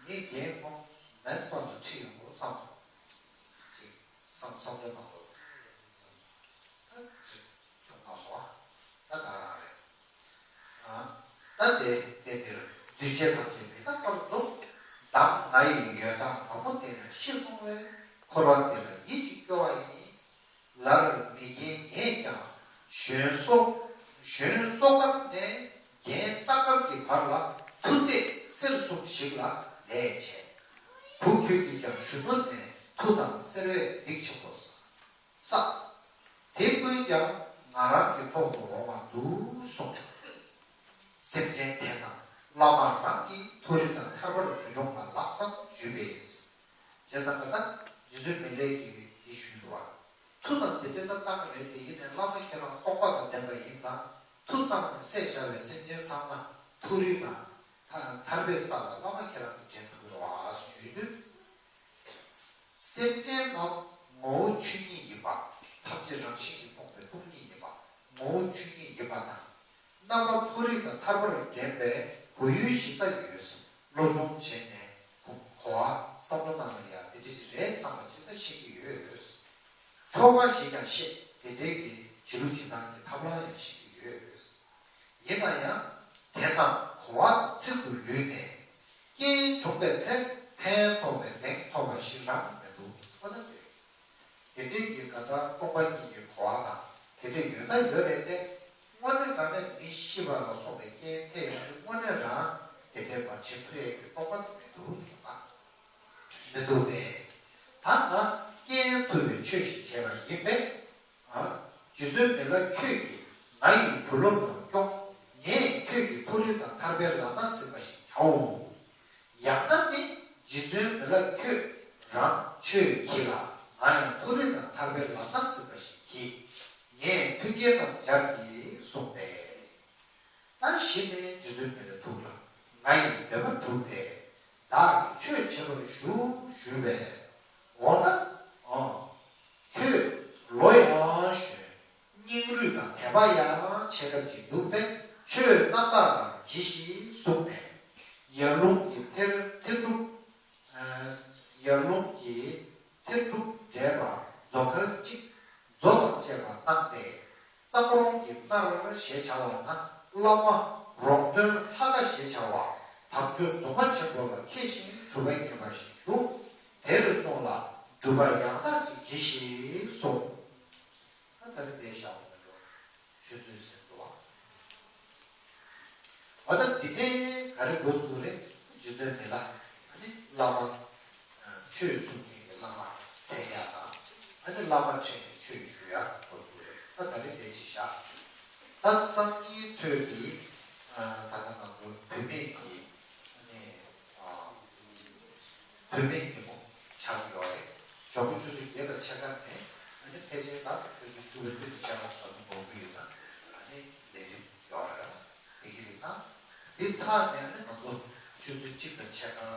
ངས་རྒན་ཁོང་མེད་པར་དུ་ཁྲིད་ཡོང་དགོས་བསམ་སོང་། ཅིག་བསམ་བསམ་བློ་བཏང་དགོས། ད་ཅིག་བྱུང་མ་སོང་ཨ། ད་ད་རང་རེད། ཨ། ད་དེ་དེ་དེར་འདུས་བྱས་ཐམས་ཅད་མི་རྟག་པར་འདུག་མདང་ང་ཡི་ཡོན་བདག་མ་མོ་དེ་ཡང་ཤི་སོང་བས་འཁོར་བ་འདི་ལ་ཡིད་ཀྱིས་སྐྱོ་བ་ཡིན། ལར་མི་རྒན་ངས་ཀྱང་གཞོན་སོ། གཞོན་སོ་སྐབས་ནས་རྒན་ལྟ་སྐབས་ཀྱི་བར་ལ་མཐུ་གཏད་གསེར་གསུམ་ཞིག་ལ་ལས་བྱས། བུ་ཁྱོད་ཀྱིས་ཀྱང་གཞོན་ནུ་ནས་མཐུ་དང་གསེར་བས་སྡིག་ཆེན་པོ་བསགས། དེ་ཀུན་ཀྱང་ང་རང་གི་ཐོག་ཏུ་འོང་བ་འདུག་གསུངས། སེམས་ཅན་དེ་དང་བླ་མ་རང་གི་མཐོ་རིས་དང་ཐར་པར་མི་འགྲོ་བ་ལགས་སམ་ཞུས་པས། བྱས་ཙང་ད་ལྟ་རྗེ་བཙུན་མི་ལས་ཀྱིས་འདི་ཞུས་འདུག་བ། མཐུ་དང་དེ་འདྲ་ད་བཏང་གི་རེད་དེ། ཡིན་ནའི་བླ་མ་ཁྱེད་རང་རྟོགས་པ་དང་ལྡན་པ་ཡིན་ཙང་མཐུ་བཏང་ནས་བསད་བྱ་བའི་སེམས་ཅན་ཚང་མ་མཐོ་རིས་དང་ཐ་ཐར་པའི་ས་ལ་བླ་མ་ཁྱེད་རང་གིས་འདྲེན་ཐུབ་ཀྱི་རེད་བ་ཞུས་དུས། སེམས་ཅན་རྣམས་ངོ་བོ་ཆོས་ཉིད་ཡིན་པ། ཐམས་ཅད་རང་བཞིན་གྱིས་སྟོང་པའི་སྟོང་ཉིད་ཡིན་པ། ངོ་བོ་ཆོས་ཉིད་ཡིན་པ་དང་། རྣམ་པ་མཐོ་རིས་དང་ཐར་པར་འགྲན་པའི་གོ་ཡུལ་ཞིག་ལྟ་ཡོད། སློབ་སྦྱོང་བྱས་ནས་གོ་གོ་བ་བསམ་བློ་བཏང་ན་ཡང་དེ་འདྲ་ཞིག་རེད་བསམ་པ་ཅིག་ད་ཤེས་ཀྱི་ཡོད། ཆོ་ག་ཞིག་ཀྱང་ཤེས། དེ་འབྲེལ་གྱི་བྱེད་ལུགས་བྱེད་སྟངས་ཀྱི་ཐབས་ལམ་ཡང་ཤེས་ཀྱི་ཡོད། ཡིན་ན་ཡང་དེ་དག་གོ་བ་ཚིག་ཏུ་ལུས་ནས་རྐྱེན་བྱུང་བའི་ཚེ་ཕན་ཐོགས་པའི་གདེང་ཐོབ་པ་ཞིག་རང་མི་འདུག་ཟེར་བ་ན། དེ་དེ་འདྲའི་གི་ག་ད་སྟོང་པ་ཉིད་ཀྱི་གོ་བ་དང་དེ་འདྲ་ཡོད་ད་ཡོད་རེད་དེ། དངོས་གནས་དྲང་གནས་མི་ཤི་བ་ལ་སོགས་པའི་རྐྱེན་ཐེབས་ཡོང་དུས་དངོས་གནས་རང་དེ་འདྲའི་བར་ཆད་ཐུབ་ཡས་ཀྱི་རྟོགས་པ་དེ་མི་འདུག་ཟེར་བ། མི་འདུག་པས། ད་ང་རྐྱེན་ཐུབ་པའི་ཆོས་ཤིག་བྱས་པ་ཡིན་པས། ཨ། རྗེ་བཙུན་མི་ལ་ཁྱོད་ཀྱིས་ང་ཡི་བུ་སློབ་རྣམས་སྐྱོངས། ངས་ཁྱོད་ཀྱི་མཐོ་རིས་དང་ཐར་པའི་ལམ་སྣ་ཟིན་པ་ཞིག་བྱའོ། ཡང་ན་ནི་རྗེ་བཙུན་མི་ལ་ཁྱོད་རང་ཆོས་བགྱིས་ལ། ང་ཡང་མཐོ་རིས་དང་ཐར་པའི་ལམ་སྣ་ཟིན་པ་ཞིག་བགྱིས། ངས་མཐུན་རྐྱེན་རྣམས་སྦྱར་གྱིས་གསུངས་པས། ད་གཞི་ནས་རྗེ་བཙུན་མི་ལའི་ཐུགས་ལ་ང་ཡི་འདོད་པ་གྲུབ་སྟེ། བདག་གིས་ཆོས་བྱེད་པར་ཞུ་ཞུས་པས། འོ་ན། ཨ། ཁྱོད་ལོ་ཡང་གཞོན། སྙིང་རུས་དང་དད་པ་ཡང་ཆེ་ཐབས་ཅིག་འདུག་པས། ཆོས་རྣམ་དག་རང་གྱིས་ཤིག་གསུངས་ནས། ཡར་ཀླུང་གི་མཐེ་མཐེ་གྲུབ། ཨ། ཡར་ཀླུང་གི་མཐེ་གྲུབ་འདྲེས་པ་མཛོ་དཀར་གཅིག་མཛོ་དང་བཅས་པ་བཏང་སྟེ། གཙང་རོང་གི་སྣར་ཞེས་བྱ་བ་ན་བླ་མ་རོང་སྟོན་ལྷ་དགའ་ཞེས་བྱ་བ་དམ་ཆོས་རྫོགས་པ་ཆེན་པོ་ལ་མཁས་ཤིང་གྲུབ་པ་ངེས་པ་ཞིག་བཞུགས། དེར་སོང་ལ་སྒྲུབ་པ་ཡང་དག་ཅིག་གྱིས་ཤིག་གསུངས། ད་ད་རེས་དེ་བཞག་པ་མེད་འགྲོ། ཆུ་ཚོད་ཟིན་འདུག་བ། འོ་ད་འདི་ནས་ག་རེ་འགོ་བཙུགས་རེད། རྗེ་བཙུན་མི་ལ། ཨ་ནི་བླ་མ། ཆོས་གསུང་མཁན་གྱི་བླ་མ་འཚོལ་ཡ་དང་། ཨ་ནི་བླ་མ་ཁྲིད་ནས་ཆོས་ཞུ་ཡ་འགོ་བཙུགས་རེད། ད་ད་རེས་དེ་ཅིག་བཞག་ད་སང་ཉིན་ཚོད་འདི། ད་ལྟ་ང་ཚོ་བུད་མེད་ཀྱི། ཨ་ནི། བུད་མེད་ཉིན་མོ་ཆགས་ཡོད་རེད། ཞོགས་པ་ཆུ་ཚོད་བརྒྱད་དང་ཕྱེད་ཀ་ནས། ཨ་ནི་ཕལ་ཆེར་ད་ཆུ་ཚོད་བཅུ་པ་བཅུ་དང་ཕྱེད་ཀ་ཙམ་འགོར་གྱི་ཡོད་ན། ཨ་ནི་ལས་རིམ་ཡོད་རེད། དེ་གི་རིགས་དང་། འདི་ཚར་ནས་ཨ་ནི་ང་ཚོ་ཆུ་ཚོད་གཅིག་དང་ཕྱེད་ཀ